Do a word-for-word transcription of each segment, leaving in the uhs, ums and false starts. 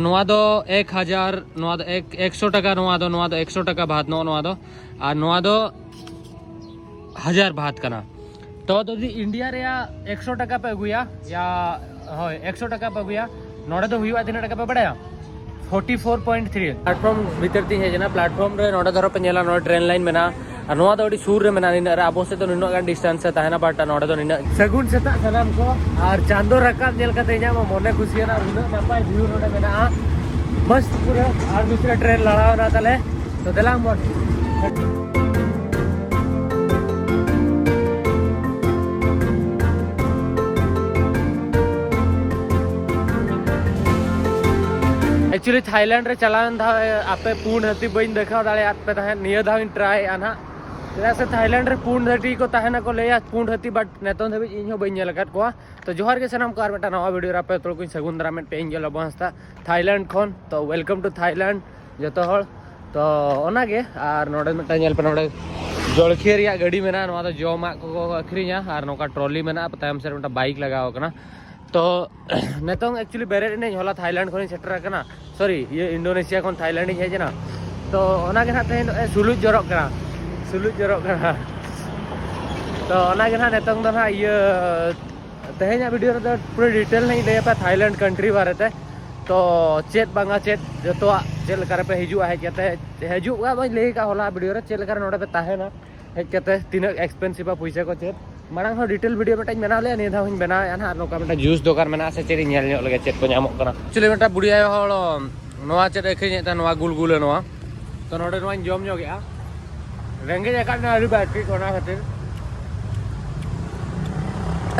ᱱᱚᱣᱟ ᱫᱚ ᱮᱠ ᱦᱟᱡᱟᱨ, ᱱᱚᱣᱟ ᱫᱚ ᱮᱠ, ᱮᱠᱥᱚ ᱴᱟᱠᱟ, ᱱᱚᱣᱟ ᱫᱚ, ᱱᱚᱣᱟ ᱫᱚ ᱮᱠᱥᱚ ᱴᱟᱠᱟ ᱵᱷᱟᱛ, ᱱᱚᱜᱼᱚ ᱱᱚᱣᱟ ᱫᱚ, ᱟᱨ ᱱᱚᱣᱟ ᱫᱚ ᱦᱟᱡᱟᱨ ᱵᱷᱟᱛ ᱠᱟᱱᱟ᱾ ᱛᱚ ᱡᱩᱫᱤ ᱤᱱᱰᱤᱭᱟ ᱨᱮᱭᱟᱜ ᱮᱠᱥᱚ ᱴᱟᱠᱟ ᱯᱮ ᱟᱹᱜᱩᱭᱟ, ᱭᱟ, ᱦᱳᱭ, ᱮᱠᱥᱚ ᱴᱟᱠᱟ ᱯᱮ ᱟᱹᱜᱩᱭᱟ, ᱱᱚᱰᱮ ᱫᱚ ᱦᱩᱭᱩᱜᱼᱟ ᱛᱤᱱᱟᱹᱜ ᱴᱟᱠᱟ ᱯᱮ ᱵᱟᱲᱟᱭᱟ? Forty four point three. Platform ᱵᱷᱤᱛᱤᱨ ᱛᱤᱧ ᱦᱮᱡ ᱮᱱᱟ᱾ ᱯᱞᱟᱴᱯᱷᱚᱨᱢ ᱨᱮ ᱱᱚᱰᱮ ᱫᱷᱚᱨᱚ ᱯᱮ ᱧᱮᱞᱟ, ᱱᱚᱰᱮ ᱴᱨᱮᱱ ᱞᱟᱭᱤᱱ ᱢᱮᱱᱟᱜᱼᱟ᱾ ᱟᱨ ᱱᱚᱣᱟ ᱫᱚ ᱟᱹᱰᱤ ᱥᱩᱨ ᱨᱮ ᱢᱮᱱᱟᱜᱼᱟ, ᱱᱤᱱᱟᱹᱜ ᱨᱮ ᱟᱵᱚ ᱥᱮᱫ ᱫᱚ ᱱᱩᱱᱟᱹᱜ ᱜᱟᱱ ᱰᱤᱥᱴᱮᱱᱥ ᱨᱮ ᱛᱟᱦᱮᱱᱟ, ᱵᱟᱴ ᱱᱚᱰᱮ ᱫᱚ ᱱᱤᱱᱟᱹᱜ᱾ ᱥᱟᱹᱜᱩᱱ ᱥᱮᱛᱟᱜ ᱥᱟᱱᱟᱢ ᱠᱚ, ᱟᱨ ᱪᱟᱸᱫᱚ ᱨᱟᱠᱟᱵ ᱧᱮᱞ ᱠᱟᱛᱮ ᱤᱧᱟᱹᱜ ᱢᱟ ᱢᱚᱱᱮ ᱠᱩᱥᱤᱭᱮᱱᱟ, ᱩᱱᱟᱹᱜ ᱱᱟᱯᱟᱭ ᱵᱷᱤᱭᱩ ᱱᱚᱰᱮ ᱢᱮᱱᱟᱜᱼᱟ᱾ ᱢᱚᱥᱛ ᱯᱩᱨᱟᱹ ᱟᱨ ᱢᱤᱫᱴᱮᱱ ᱴᱨᱮᱱ ᱞᱟᱲᱟᱣ ᱮᱱᱟ ᱛᱟᱞᱮ, ᱛᱚ ᱫᱮᱞᱟᱝ ᱵᱚᱱ᱾ ᱮᱠᱪᱩᱭᱮᱞᱤ ᱛᱷᱟᱭᱞᱮᱱᱰ ᱨᱮ ᱪᱟᱞᱟᱣᱮᱱ ᱫᱷᱟᱣ ᱟᱯᱮ ᱯᱩᱸᱰ ᱦᱟᱹᱛᱤ ᱵᱟᱹᱧ ᱫᱮᱠᱷᱟᱣ ᱫᱟᱲᱮᱭᱟᱫ ᱯᱮ ᱛᱟᱦᱮᱸᱫ, ᱱᱤᱭᱟᱹ ᱫᱷᱟᱣ ᱤᱧ ᱴᱨᱟᱭᱮᱫᱼᱟ ᱱᱟᱦᱟᱜ᱾ ᱪᱮᱫᱟᱜ ᱥᱮ ᱛᱷᱟᱭᱞᱮᱱᱰ ᱨᱮ ᱯᱩᱸᱰ ᱦᱟᱹᱛᱤ ᱠᱚ ᱛᱟᱦᱮᱱᱟ ᱠᱚ ᱞᱟᱹᱭᱟ, ᱯᱩᱸᱰ ᱦᱟᱹᱛᱤ, ᱵᱟᱴ ᱱᱤᱛᱚᱝ ᱫᱷᱟᱹᱵᱤᱡ ᱤᱧ ᱦᱚᱸ ᱵᱟᱹᱧ ᱧᱮᱞ ᱟᱠᱟᱫ ᱠᱚᱣᱟ᱾ ᱛᱚ ᱡᱚᱦᱟᱨ ᱜᱮ ᱥᱟᱱᱟᱢ ᱠᱚ, ᱟᱨ ᱢᱤᱫᱴᱟᱝ ᱱᱟᱣᱟ ᱵᱷᱤᱰᱤᱭᱳ ᱨᱮ ᱟᱯᱮ ᱡᱚᱛᱚ ᱠᱚᱧ ᱥᱟᱹᱜᱩᱱ ᱫᱟᱨᱟᱢᱮᱫ ᱯᱮ, ᱤᱧ ᱜᱮ ᱞᱚᱵᱚ ᱦᱟᱸᱥᱫᱟ᱾ ᱛᱷᱟᱭᱞᱮᱱᱰ ᱠᱷᱚᱱ᱾ ᱛᱚ welcome to Thailand ᱡᱚᱛᱚ ᱦᱚᱲ᱾ ᱛᱚ ᱚᱱᱟᱜᱮ, ᱟᱨ ᱱᱚᱰᱮ ᱢᱤᱫᱴᱟᱝ ᱧᱮᱞ ᱯᱮ, ᱱᱚᱰᱮ ᱡᱚᱞᱠᱷᱤᱭᱟᱹ ᱨᱮᱭᱟᱜ ᱜᱟᱹᱰᱤ ᱢᱮᱱᱟᱜᱼᱟ, ᱱᱚᱣᱟ ᱫᱚ ᱡᱚᱢᱟᱜ ᱠᱚᱠᱚ ᱟᱹᱠᱷᱨᱤᱧᱟ, ᱟᱨ ᱱᱚᱝᱠᱟ ᱴᱨᱚᱞᱤ ᱢᱮᱱᱟᱜᱼᱟ, ᱛᱟᱭᱚᱢ ᱥᱮᱫ ᱨᱮ ᱢᱤᱫᱴᱟᱝ ᱵᱟᱭᱤᱠ ᱞᱟᱜᱟᱣ ᱟᱠᱟᱱᱟ᱾ ᱛᱚ ᱱᱤᱛᱚᱝ ᱮᱠᱪᱩᱭᱮᱞᱤ ᱵᱮᱨᱮᱫ ᱮᱱᱟᱹᱧ, ᱦᱚᱞᱟ ᱛᱷᱟᱭᱞᱮᱱᱰ ᱠᱷᱚᱱᱤᱧ ᱥᱮᱴᱮᱨ ᱟᱠᱟᱱᱟ, ᱥᱚᱨᱤ, ᱤᱭᱟᱹ, ᱤᱱᱰᱳᱱᱮᱥᱤᱭᱟ ᱠᱷᱚᱱ ᱛᱷᱟᱭᱞᱮᱱᱰ ᱤᱧ ᱦᱮᱡ ᱮᱱᱟ᱾ ᱛᱚ ᱚᱱᱟᱜᱮ ᱱᱟᱦᱟᱜ ᱛᱮᱦᱮᱧ ᱱᱚᱜᱼᱚᱭ ᱥᱩᱞᱩᱡ ᱡᱚᱨᱚᱜ ᱠᱟᱱᱟ, ᱥᱩᱞᱩᱡ ᱡᱚᱨᱚᱜ ᱠᱟᱱᱟ᱾ ᱛᱚ ᱚᱱᱟᱜᱮ ᱱᱟᱦᱟᱜ ᱱᱤᱛᱚᱝ ᱫᱚ ᱱᱟᱦᱟᱜ ᱤᱭᱟᱹ, ᱛᱮᱦᱮᱧᱟᱜ ᱵᱷᱤᱰᱤᱭᱳ ᱨᱮᱫᱚ ᱯᱩᱨᱟᱹ ᱰᱤᱴᱮᱞ ᱱᱟᱦᱟᱜ ᱤᱧ ᱞᱟᱹᱭ ᱟᱯᱮᱭᱟ ᱛᱷᱟᱭᱞᱮᱱᱰ ᱠᱟᱱᱴᱨᱤ ᱵᱟᱨᱮᱛᱮ᱾ ᱛᱚ ᱪᱮᱫ ᱵᱟᱝᱟ ᱪᱮᱫ, ᱡᱚᱛᱚᱣᱟᱜ ᱪᱮᱫ ᱞᱮᱠᱟ ᱨᱮᱯᱮ ᱦᱤᱡᱩᱜᱼᱟ, ᱦᱮᱡ ᱠᱟᱛᱮ, ᱦᱤᱡᱩᱜ ᱜᱟ ᱵᱟᱹᱧ ᱞᱟᱹᱭ ᱟᱠᱟᱫ ᱦᱚᱞᱟ ᱵᱷᱤᱰᱤᱭᱳ ᱨᱮ, ᱪᱮᱫ ᱞᱮᱠᱟ ᱨᱮ ᱱᱚᱰᱮ ᱯᱮ ᱛᱟᱦᱮᱱᱟ, ᱦᱮᱡ ᱠᱟᱛᱮ ᱛᱤᱱᱟᱹᱜ ᱮᱠᱥᱯᱮᱱᱥᱤᱵᱷᱟ ᱯᱩᱭᱥᱟᱹ ᱠᱚ ᱪᱮᱫ᱾ ᱢᱟᱲᱟᱝ ᱦᱚᱸ ᱰᱤᱴᱮᱞ ᱵᱷᱤᱰᱤᱭᱳ ᱢᱤᱫᱴᱟᱝ ᱵᱮᱱᱟᱣ ᱞᱮᱫᱼᱟ, ᱱᱤᱭᱟᱹ ᱫᱷᱟᱣ ᱦᱚᱸᱧ ᱵᱮᱱᱟᱣᱮᱫᱼᱟ ᱱᱟᱦᱟᱜ᱾ ᱟᱨ ᱱᱚᱝᱠᱟ ᱢᱤᱫᱴᱟᱝ ᱡᱩᱥ ᱫᱚᱠᱟᱱ ᱢᱮᱱᱟᱜᱼᱟ ᱥᱮ ᱪᱮᱫ, ᱤᱧ ᱧᱮᱞ ᱧᱚᱜ ᱞᱮᱜᱮ ᱪᱮᱫ ᱠᱚ ᱧᱟᱢᱚᱜ ᱠᱟᱱᱟ᱾ ᱮᱠᱪᱩᱭᱮᱞᱤ ᱢᱤᱫᱴᱟᱝ ᱵᱩᱰᱷᱤ ᱟᱭᱳ ᱦᱚᱲ ᱱᱚᱣᱟ ᱪᱮᱫ ᱟᱹᱠᱷᱨᱤᱧᱮᱫ ᱛᱟᱦᱮᱱ, ᱱᱚᱣᱟ ᱜᱩᱞᱜᱩᱞᱟᱹ ᱱᱚᱣᱟ᱾ ᱛᱚ ᱱᱚᱰᱮ ᱱᱚᱣᱟᱧ ᱡᱚᱢ ᱧᱚᱜᱮᱜᱼᱟ᱾ ᱨᱮᱸᱜᱮᱡ ᱟᱠᱟᱫ ᱞᱤᱧᱟ ᱟᱹᱰᱤ ᱵᱟᱹᱲᱛᱤ, ᱚᱱᱟ ᱠᱷᱟᱹᱛᱤᱨ᱾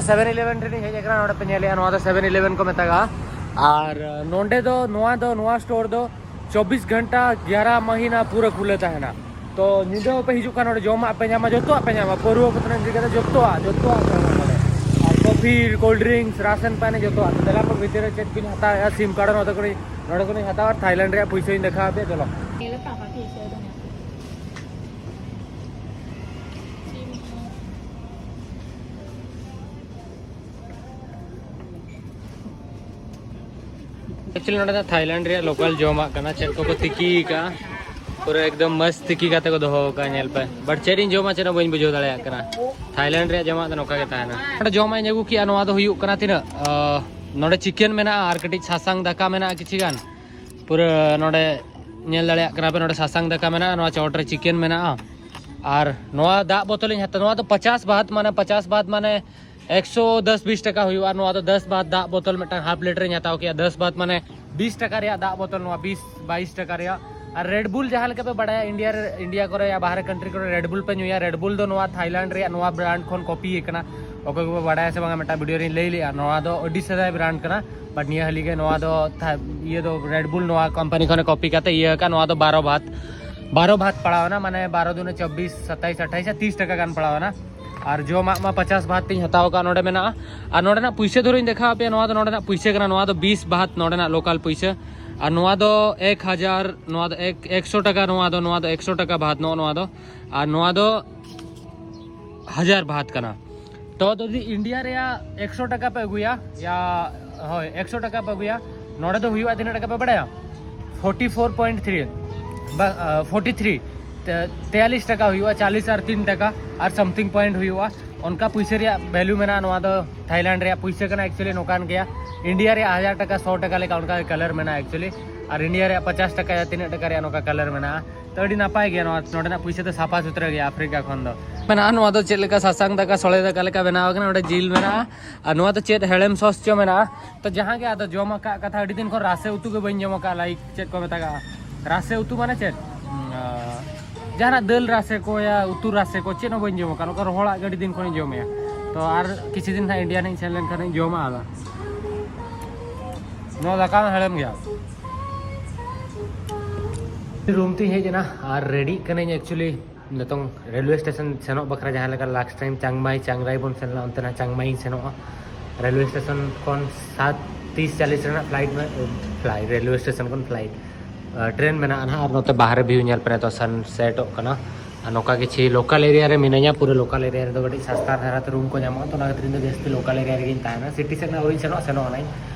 ᱥᱮᱵᱷᱮᱱ ᱤᱞᱮᱵᱷᱮᱱ ᱴᱷᱮᱱᱤᱧ ᱦᱮᱡ ᱟᱠᱟᱱᱟ, ᱱᱚᱰᱮ ᱯᱮ ᱧᱮᱞᱮᱜᱼᱟ, ᱱᱚᱣᱟ ᱫᱚ ᱥᱮᱵᱷᱮᱱ ᱤᱞᱮᱵᱷᱮᱱ ᱠᱚ ᱢᱮᱛᱟᱜᱼᱟ᱾ ᱟᱨ ᱱᱚᱰᱮ ᱫᱚ, ᱱᱚᱣᱟ ᱫᱚ, ᱱᱚᱣᱟ ᱥᱴᱳᱨ ᱫᱚ ᱪᱚᱵᱵᱤᱥ ᱜᱷᱚᱱᱴᱟ ᱜᱭᱟᱨᱟ ᱢᱟᱹᱦᱤᱱᱟ ᱯᱩᱨᱟᱹ ᱠᱷᱩᱞᱟᱹ ᱛᱟᱦᱮᱱᱟ᱾ ᱛᱚ ᱧᱤᱫᱟᱹ ᱦᱚᱸᱯᱮ ᱦᱤᱡᱩᱜ ᱠᱷᱟᱱ ᱱᱚᱰᱮ ᱡᱚᱢᱟᱜ ᱯᱮ ᱧᱟᱢᱟ, ᱡᱚᱛᱚᱣᱟᱜ ᱯᱮ ᱧᱟᱢᱟ, ᱯᱟᱹᱨᱣᱟᱹ ᱠᱚ ᱠᱷᱚᱱᱟᱜ ᱤᱫᱤ ᱠᱟᱛᱮ ᱡᱚᱛᱚᱣᱟᱜ, ᱡᱚᱛᱚᱣᱟᱜ ᱯᱮ ᱧᱟᱢᱟ ᱱᱚᱰᱮ᱾ ᱟᱨ ᱠᱚᱯᱷᱤ, ᱠᱳᱞᱰ ᱰᱨᱤᱝᱠᱥ, ᱨᱟᱥᱚᱱ ᱯᱟᱱᱤ ᱡᱚᱛᱚᱣᱟᱜ᱾ ᱛᱚ ᱫᱮᱞᱟ ᱠᱚ ᱵᱷᱤᱛᱤᱨ ᱨᱮ ᱪᱮᱫ ᱠᱚᱧ ᱦᱟᱛᱟᱣᱮᱜᱼᱟ, ᱥᱤᱢ ᱠᱟᱨᱰ ᱱᱚᱰᱮ ᱠᱷᱚᱱᱤᱧ, ᱱᱚᱰᱮ ᱠᱷᱚᱱᱤᱧ ᱦᱟᱛᱟᱣᱟ, ᱟᱨ ᱛᱷᱟᱭᱞᱮᱱᱰ ᱨᱮᱭᱟᱜ ᱯᱩᱭᱥᱟᱹᱧ ᱫᱮᱠᱷᱟᱣ ᱟᱯᱮᱭᱟ᱾ ᱪᱚᱞᱚ᱾ ᱮᱠᱪᱩᱭᱮᱞᱤ ᱱᱚᱰᱮ ᱫᱚ ᱛᱷᱟᱭᱞᱮᱱᱰ ᱨᱮᱭᱟᱜ ᱞᱳᱠᱟᱞ ᱡᱚᱢᱟᱜ ᱠᱟᱱᱟ᱾ ᱪᱮᱫ ᱠᱚᱠᱚ ᱛᱤᱠᱤ ᱟᱠᱟᱫᱼᱟ, ᱯᱩᱨᱟᱹ ᱮᱠᱫᱚᱢ ᱢᱚᱥᱛ ᱛᱤᱠᱤ ᱠᱟᱛᱮ ᱠᱚ ᱫᱚᱦᱚ ᱟᱠᱟᱫᱼᱟ᱾ ᱧᱮᱞ ᱯᱮ, ᱵᱟᱴ ᱪᱮᱫ ᱤᱧ ᱡᱚᱢᱟ, ᱪᱮᱫ ᱦᱚᱸ ᱵᱟᱹᱧ ᱵᱩᱡᱷᱟᱹᱣ ᱫᱟᱲᱮᱭᱟᱜ ᱠᱟᱱᱟ᱾ ᱛᱷᱟᱭᱞᱮᱱᱰ ᱨᱮᱭᱟᱜ ᱡᱚᱢᱟᱜ ᱫᱚ ᱱᱚᱝᱠᱟ ᱜᱮ ᱛᱟᱦᱮᱱᱟ᱾ ᱱᱚᱰᱮ ᱡᱚᱢᱟᱜ ᱤᱧ ᱟᱹᱜᱩ ᱠᱮᱜᱼᱟ, ᱱᱚᱣᱟ ᱫᱚ ᱦᱩᱭᱩᱜ ᱠᱟᱱᱟ ᱛᱤᱱᱟᱹᱜ, ᱟᱸ, ᱱᱚᱰᱮ ᱪᱤᱠᱮᱱ ᱢᱮᱱᱟᱜᱼᱟ ᱟᱨ ᱠᱟᱹᱴᱤᱡ ᱥᱟᱥᱟᱝ ᱫᱟᱠᱟ ᱢᱮᱱᱟᱜᱼᱟ ᱠᱤᱪᱷᱤ ᱜᱟᱱ᱾ ᱯᱩᱨᱟᱹ ᱱᱚᱰᱮ ᱧᱮᱞ ᱫᱟᱲᱮᱭᱟᱜ ᱠᱟᱱᱟ ᱯᱮ, ᱱᱚᱰᱮ ᱥᱟᱥᱟᱝ ᱫᱟᱠᱟ ᱢᱮᱱᱟᱜᱼᱟ, ᱱᱚᱣᱟ ᱪᱚᱴ ᱨᱮ ᱪᱤᱠᱮᱱ ᱢᱮᱱᱟᱜᱼᱟ᱾ ᱟᱨ ᱱᱚᱣᱟ ᱫᱟᱜ ᱵᱳᱛᱚᱞ ᱤᱧ ᱦᱟᱛᱟᱣᱟ, ᱱᱚᱣᱟ ᱫᱚ ᱯᱚᱪᱟᱥ ᱵᱟᱦᱟᱛ, ᱢᱟᱱᱮ ᱯᱚᱪᱟᱥ ᱵᱟᱦᱟᱛ ᱢᱟᱱᱮ ᱮᱠᱥᱚ ᱫᱚᱥ ᱵᱤᱥ ᱴᱟᱠᱟ ᱦᱩᱭᱩᱜᱼᱟ᱾ ᱱᱚᱣᱟ ᱫᱚ ᱫᱚᱥ ᱵᱟᱦᱟᱛ ᱫᱟᱜ ᱵᱳᱛᱚᱞ ᱢᱤᱫᱴᱟᱝ ᱦᱟᱯ ᱞᱤᱴᱟᱨ ᱤᱧ ᱦᱟᱛᱟᱣ ᱠᱮᱜᱼᱟ᱾ ᱫᱚᱥ ᱵᱟᱦᱟᱛ ᱢᱟᱱᱮ ᱵᱤᱥ ᱴᱟᱠᱟ ᱨᱮᱭᱟᱜ ᱫᱟᱜ ᱵᱳᱛᱚᱞ, ᱱᱚᱣᱟ ᱵᱤᱥ ᱵᱟᱭᱤᱥ ᱴᱟᱠᱟ ᱨᱮᱭᱟᱜ᱾ ᱟᱨ ᱨᱮᱰ ᱵᱩᱞ ᱡᱟᱦᱟᱸ ᱞᱮᱠᱟ ᱯᱮ ᱵᱟᱲᱟᱭᱟ, ᱤᱱᱰᱤᱭᱟ ᱨᱮ, ᱤᱱᱰᱤᱭᱟ ᱠᱚᱨᱮ ᱭᱟ ᱵᱟᱦᱨᱮ ᱠᱟᱱᱴᱨᱤ ᱠᱚᱨᱮ ᱨᱮᱰ ᱵᱩᱞ ᱯᱮ ᱧᱩᱭᱟ, ᱨᱮᱰ ᱵᱩᱞ ᱫᱚ ᱱᱚᱣᱟ ᱛᱷᱟᱭᱞᱮᱱᱰ ᱨᱮᱭᱟᱜ ᱱᱚᱣᱟ ᱵᱨᱟᱱᱰ ᱠᱷᱚᱱ ᱠᱚᱯᱤ ᱟᱠᱟᱱᱟ᱾ ᱚᱠᱚᱭ ᱠᱚᱯᱮ ᱵᱟᱲᱟᱭᱟ ᱥᱮ ᱵᱟᱝᱟ, ᱢᱤᱫᱴᱟᱝ ᱵᱷᱤᱰᱤᱭᱳ ᱨᱤᱧ ᱞᱟᱹᱭ ᱞᱮᱜᱼᱟ, ᱱᱚᱣᱟ ᱫᱚ ᱟᱹᱰᱤ ᱥᱮᱫᱟᱭ ᱵᱨᱟᱱᱰ ᱠᱟᱱᱟ, ᱵᱟᱴ ᱱᱤᱭᱟᱹ ᱦᱟᱹᱞᱤ ᱜᱮ ᱱᱚᱣᱟ ᱫᱚ ᱛᱷᱟ-, ᱤᱭᱟᱹ ᱫᱚ ᱨᱮᱰ ᱵᱩᱞ ᱱᱚᱣᱟ ᱠᱳᱢᱯᱟᱱᱤ ᱠᱷᱚᱱᱮ ᱠᱚᱯᱤ ᱠᱟᱛᱮ ᱤᱭᱟᱹ ᱟᱠᱟᱫ᱾ ᱱᱚᱣᱟ ᱫᱚ ᱵᱟᱨᱚ ᱵᱟᱦᱟᱛ, ᱵᱟᱨᱚ ᱵᱟᱦᱟᱛ ᱯᱟᱲᱟᱣ ᱮᱱᱟ, ᱢᱟᱱᱮ ᱵᱟᱨᱚ ᱫᱩᱱᱮ ᱪᱚᱵᱵᱤᱥ, ᱥᱟᱛᱟᱭᱤᱥ, ᱟᱴᱷᱟᱭᱤᱥ ᱟᱨ ᱛᱤᱥ ᱴᱟᱠᱟ ᱜᱟᱱ ᱯᱟᱲᱟᱣ ᱮᱱᱟ᱾ ᱟᱨ ᱡᱚᱢᱟᱜ ᱢᱟ ᱯᱚᱪᱟᱥ ᱵᱟᱦᱟᱛ ᱛᱤᱧ ᱦᱟᱛᱟᱣ ᱟᱠᱟᱫ, ᱱᱚᱰᱮ ᱢᱮᱱᱟᱜᱼᱟ᱾ ᱟᱨ ᱱᱚᱰᱮᱱᱟᱜ ᱯᱩᱭᱥᱟᱹ ᱫᱷᱚᱨᱮᱧ ᱫᱮᱠᱷᱟᱣ ᱟᱯᱮᱭᱟ, ᱱᱚᱣᱟ ᱫᱚ ᱱᱚᱰᱮᱱᱟᱜ ᱯᱩᱭᱥᱟᱹ ᱠᱟᱱᱟ, ᱱᱚᱣᱟ ᱫᱚ ᱵᱤᱥ ᱵᱟᱦᱟᱛ ᱱᱚᱰᱮᱱᱟᱜ ᱞᱳᱠᱟᱞ ᱯᱩᱭᱥᱟᱹ᱾ ᱟᱨ ᱱᱚᱣᱟ ᱫᱚ ᱮᱠ ᱦᱟᱡᱟᱨ, ᱱᱚᱣᱟ ᱫᱚ ᱮᱠ, ᱮᱠᱥᱚ ᱴᱟᱠᱟ, ᱱᱚᱣᱟ ᱫᱚ, ᱱᱚᱣᱟ ᱫᱚ ᱮᱠᱥᱚ ᱴᱟᱠᱟ ᱵᱟᱦᱟᱛ, ᱱᱚᱜᱼᱚ ᱱᱚᱣᱟ ᱫᱚ᱾ ᱟᱨ ᱱᱚᱣᱟ ᱫᱚ ᱦᱟᱡᱟᱨ ᱵᱟᱦᱟᱛ ᱠᱟᱱᱟ᱾ ᱛᱚ ᱡᱩᱫᱤ ᱤᱱᱰᱤᱭᱟ ᱨᱮᱭᱟᱜ ᱮᱠᱥᱚ ᱴᱟᱠᱟ ᱯᱮ ᱟᱹᱜᱩᱭᱟ, ᱭᱟ, ᱦᱳᱭ, ᱮᱠᱥᱚ ᱴᱟᱠᱟ ᱯᱮ ᱟᱹᱜᱩᱭᱟ, ᱱᱚᱰᱮ ᱫᱚ ᱦᱩᱭᱩᱜᱼᱟ ᱛᱤᱱᱟᱹᱜ ᱴᱟᱠᱟ ᱯᱮ ᱵᱟᱲᱟᱭᱟ? ᱯᱷᱳᱨᱴᱤ ᱯᱷᱳᱨ ᱯᱚᱭᱮᱱᱴ ᱛᱷᱨᱤ, ᱵᱟ, ᱟ, ᱯᱷᱳᱨᱴᱤ ᱛᱷᱨᱤ, ᱛᱮ-, ᱛᱮᱭᱟᱞᱞᱤᱥ ᱴᱟᱠᱟ ᱦᱩᱭᱩᱜᱼᱟ, ᱪᱟᱞᱞᱤᱥ ᱟᱨ ᱛᱤᱱ ᱴᱟᱠᱟ ᱟᱨ ᱥᱟᱢᱛᱷᱤᱝ ᱯᱚᱭᱮᱱᱴ ᱦᱩᱭᱩᱜᱼᱟ᱾ ᱚᱱᱠᱟ ᱯᱩᱭᱥᱟᱹ ᱨᱮᱭᱟᱜ ᱵᱷᱮᱞᱩ ᱢᱮᱱᱟᱜᱼᱟ᱾ ᱱᱚᱣᱟ ᱫᱚ ᱛᱷᱟᱭᱞᱮᱱᱰ ᱨᱮᱭᱟᱜ ᱯᱩᱭᱥᱟᱹ ᱠᱟᱱᱟ, ᱮᱠᱪᱩᱭᱮᱞᱤ ᱱᱚᱝᱠᱟᱱ ᱜᱮᱭᱟ᱾ ᱤᱱᱰᱤᱭᱟ ᱨᱮᱭᱟᱜ ᱦᱟᱡᱟᱨ ᱴᱟᱠᱟ, ᱥᱚ ᱴᱟᱠᱟ ᱞᱮᱠᱟ ᱚᱱᱠᱟ ᱜᱮ ᱠᱟᱞᱟᱨ ᱢᱮᱱᱟᱜᱼᱟ ᱮᱠᱪᱩᱭᱮᱞᱤ᱾ ᱟᱨ ᱤᱱᱰᱤᱭᱟ ᱨᱮᱭᱟᱜ ᱯᱚᱪᱟᱥ ᱴᱟᱠᱟ ᱭᱟ ᱛᱤᱱᱟᱹᱜ ᱴᱟᱠᱟ ᱨᱮᱭᱟᱜ ᱱᱚᱝᱠᱟ ᱠᱟᱞᱟᱨ ᱢᱮᱱᱟᱜᱼᱟ᱾ ᱛᱚ ᱟᱹᱰᱤ ᱱᱟᱯᱟᱭ ᱜᱮᱭᱟ, ᱱᱚᱣᱟ ᱱᱚᱰᱮᱱᱟᱜ ᱯᱩᱭᱥᱟᱹ ᱫᱚ ᱥᱟᱯᱷᱟ ᱥᱩᱛᱨᱟᱹ ᱜᱮᱭᱟ ᱟᱯᱷᱨᱤᱠᱟ ᱠᱷᱚᱱ ᱫᱚ᱾ ᱢᱮᱱᱟᱜᱼᱟ, ᱱᱚᱣᱟ ᱫᱚ ᱪᱮᱫ ᱞᱮᱠᱟ ᱥᱟᱥᱟᱝ ᱫᱟᱠᱟ, ᱥᱚᱲᱮ ᱫᱟᱠᱟ ᱞᱮᱠᱟ ᱵᱮᱱᱟᱣ ᱟᱠᱟᱱᱟ᱾ ᱱᱚᱰᱮ ᱡᱤᱞ ᱢᱮᱱᱟᱜᱼᱟ ᱟᱨ ᱱᱚᱣᱟ ᱫᱚ ᱪᱮᱫ ᱦᱮᱲᱮᱢ ᱥᱚᱥ ᱪᱚ ᱢᱮᱱᱟᱜᱼᱟ᱾ ᱛᱚ ᱡᱟᱦᱟᱸ ᱜᱮ ᱟᱫᱚ ᱡᱚᱢ ᱟᱠᱟᱫ ᱠᱟᱛᱷᱟ, ᱟᱹᱰᱤ ᱫᱤᱱ ᱠᱷᱚᱱ ᱨᱟᱥᱮ ᱩᱛᱩ ᱜᱮ ᱵᱟᱹᱧ ᱡᱚᱢ ᱟᱠᱟᱫᱼᱟ, ᱞᱟᱭᱤᱠ ᱪᱮᱫ ᱠᱚ ᱢᱮᱛᱟᱜᱟᱜᱼᱟ ᱨᱟᱥᱮ ᱩᱛᱩ, ᱢᱟᱱᱮ ᱪᱮᱫ? ᱩᱸ, ᱟ, ᱡᱟᱦᱟᱱᱟᱜ ᱫᱟᱹᱞ ᱨᱟᱥᱮ ᱠᱚ ᱭᱟ ᱩᱛᱩ ᱨᱟᱥᱮ ᱠᱚ ᱪᱮᱫ ᱦᱚᱸ ᱵᱟᱹᱧ ᱡᱚᱢ ᱟᱠᱟᱫ, ᱱᱚᱝᱠᱟ ᱨᱚᱦᱚᱲᱟᱜ ᱜᱮ ᱟᱹᱰᱤ ᱫᱤᱱ ᱠᱷᱚᱱᱤᱧ ᱡᱚᱢᱮᱜᱼᱟ᱾ ᱛᱚ ᱟᱨ ᱠᱤᱪᱷᱩ ᱫᱤᱱ ᱦᱟᱸᱜ ᱤᱱᱰᱤᱭᱟ ᱦᱟᱸᱜ ᱤᱧ ᱥᱮᱱ ᱞᱮᱱᱠᱷᱟᱱ ᱤᱧ ᱡᱚᱢᱟ ᱟᱫᱚ᱾ ᱱᱚᱣᱟ ᱫᱟᱠᱟ ᱦᱚᱸ ᱦᱮᱲᱮᱢ ᱜᱮᱭᱟ᱾ ᱨᱩᱢ ᱛᱤᱧ ᱦᱮᱡ ᱮᱱᱟ ᱟᱨ ᱨᱮᱰᱤᱜ ᱠᱟᱹᱱᱟᱹᱧ ᱮᱠᱪᱩᱭᱮᱞᱤ᱾ ᱱᱤᱛᱚᱝ ᱨᱮᱞᱣᱮ ᱥᱴᱮᱥᱚᱱ ᱥᱮᱱᱚᱜ ᱵᱟᱠᱷᱨᱟ, ᱡᱟᱦᱟᱸ ᱞᱮᱠᱟ ᱞᱟᱥᱴ ᱴᱟᱭᱤᱢ ᱪᱟᱝᱢᱟᱭ, ᱪᱟᱝᱨᱟᱭ ᱵᱚᱱ ᱥᱮᱱ ᱞᱮᱱᱟ, ᱚᱱᱛᱮᱱᱟᱜ ᱪᱟᱝᱢᱟᱭ ᱤᱧ ᱥᱮᱱᱚᱜᱼᱟ᱾ ᱨᱮᱞᱣᱮ ᱥᱴᱮᱥᱚᱱ ᱠᱷᱚᱱ ᱥᱟᱛ ᱛᱤᱥ ᱪᱟᱞᱤᱥ ᱨᱮᱱᱟᱜ ᱯᱷᱞᱟᱭᱤᱴ ᱢᱮ-, ᱯᱷᱞᱟᱭ-, ᱨᱮᱞᱣᱮ ᱥᱴᱮᱥᱚᱱ ᱠᱷᱚᱱ ᱯᱷᱞᱟᱭᱤᱴ, ᱟ, ᱴᱨᱮᱱ ᱢᱮᱱᱟᱜᱼᱟ ᱱᱟᱦᱟᱜ᱾ ᱟᱨ ᱱᱚᱛᱮ ᱵᱟᱦᱨᱮ ᱵᱷᱤᱭᱩ ᱧᱮᱞ ᱯᱮ, ᱱᱤᱛᱚᱜ ᱥᱟᱱᱥᱮᱴᱚᱜ ᱠᱟᱱᱟ᱾ ᱟᱨ ᱱᱚᱝᱠᱟ ᱠᱤᱪᱷᱤ ᱞᱳᱠᱟᱞ ᱮᱨᱤᱭᱟ ᱨᱮ ᱢᱤᱱᱟᱹᱧᱟ᱾ ᱯᱩᱨᱟᱹ ᱞᱳᱠᱟᱞ ᱮᱨᱤᱭᱟ ᱨᱮᱫᱚ ᱠᱟᱹᱴᱤᱡ ᱥᱟᱥᱛᱟ ᱫᱷᱟᱨᱟ ᱛᱮ ᱨᱩᱢ ᱠᱚ ᱧᱟᱢᱚᱜᱼᱟ, ᱛᱚ ᱚᱱᱟ ᱠᱷᱟᱹᱛᱤᱨ ᱤᱧ ᱫᱚ ᱡᱟᱹᱥᱛᱤ ᱞᱳᱠᱟᱞ ᱮᱨᱤᱭᱟ ᱨᱮᱜᱮᱧ ᱛᱟᱦᱮᱱᱟ᱾ ᱥᱤᱴᱤ ᱥᱮᱫ ᱱᱟᱜ ᱟᱹᱣᱨᱤᱧ ᱥᱮᱱᱚᱜᱼᱟ, ᱥᱮᱱᱚᱜ ᱟᱹᱱᱟᱹᱧ᱾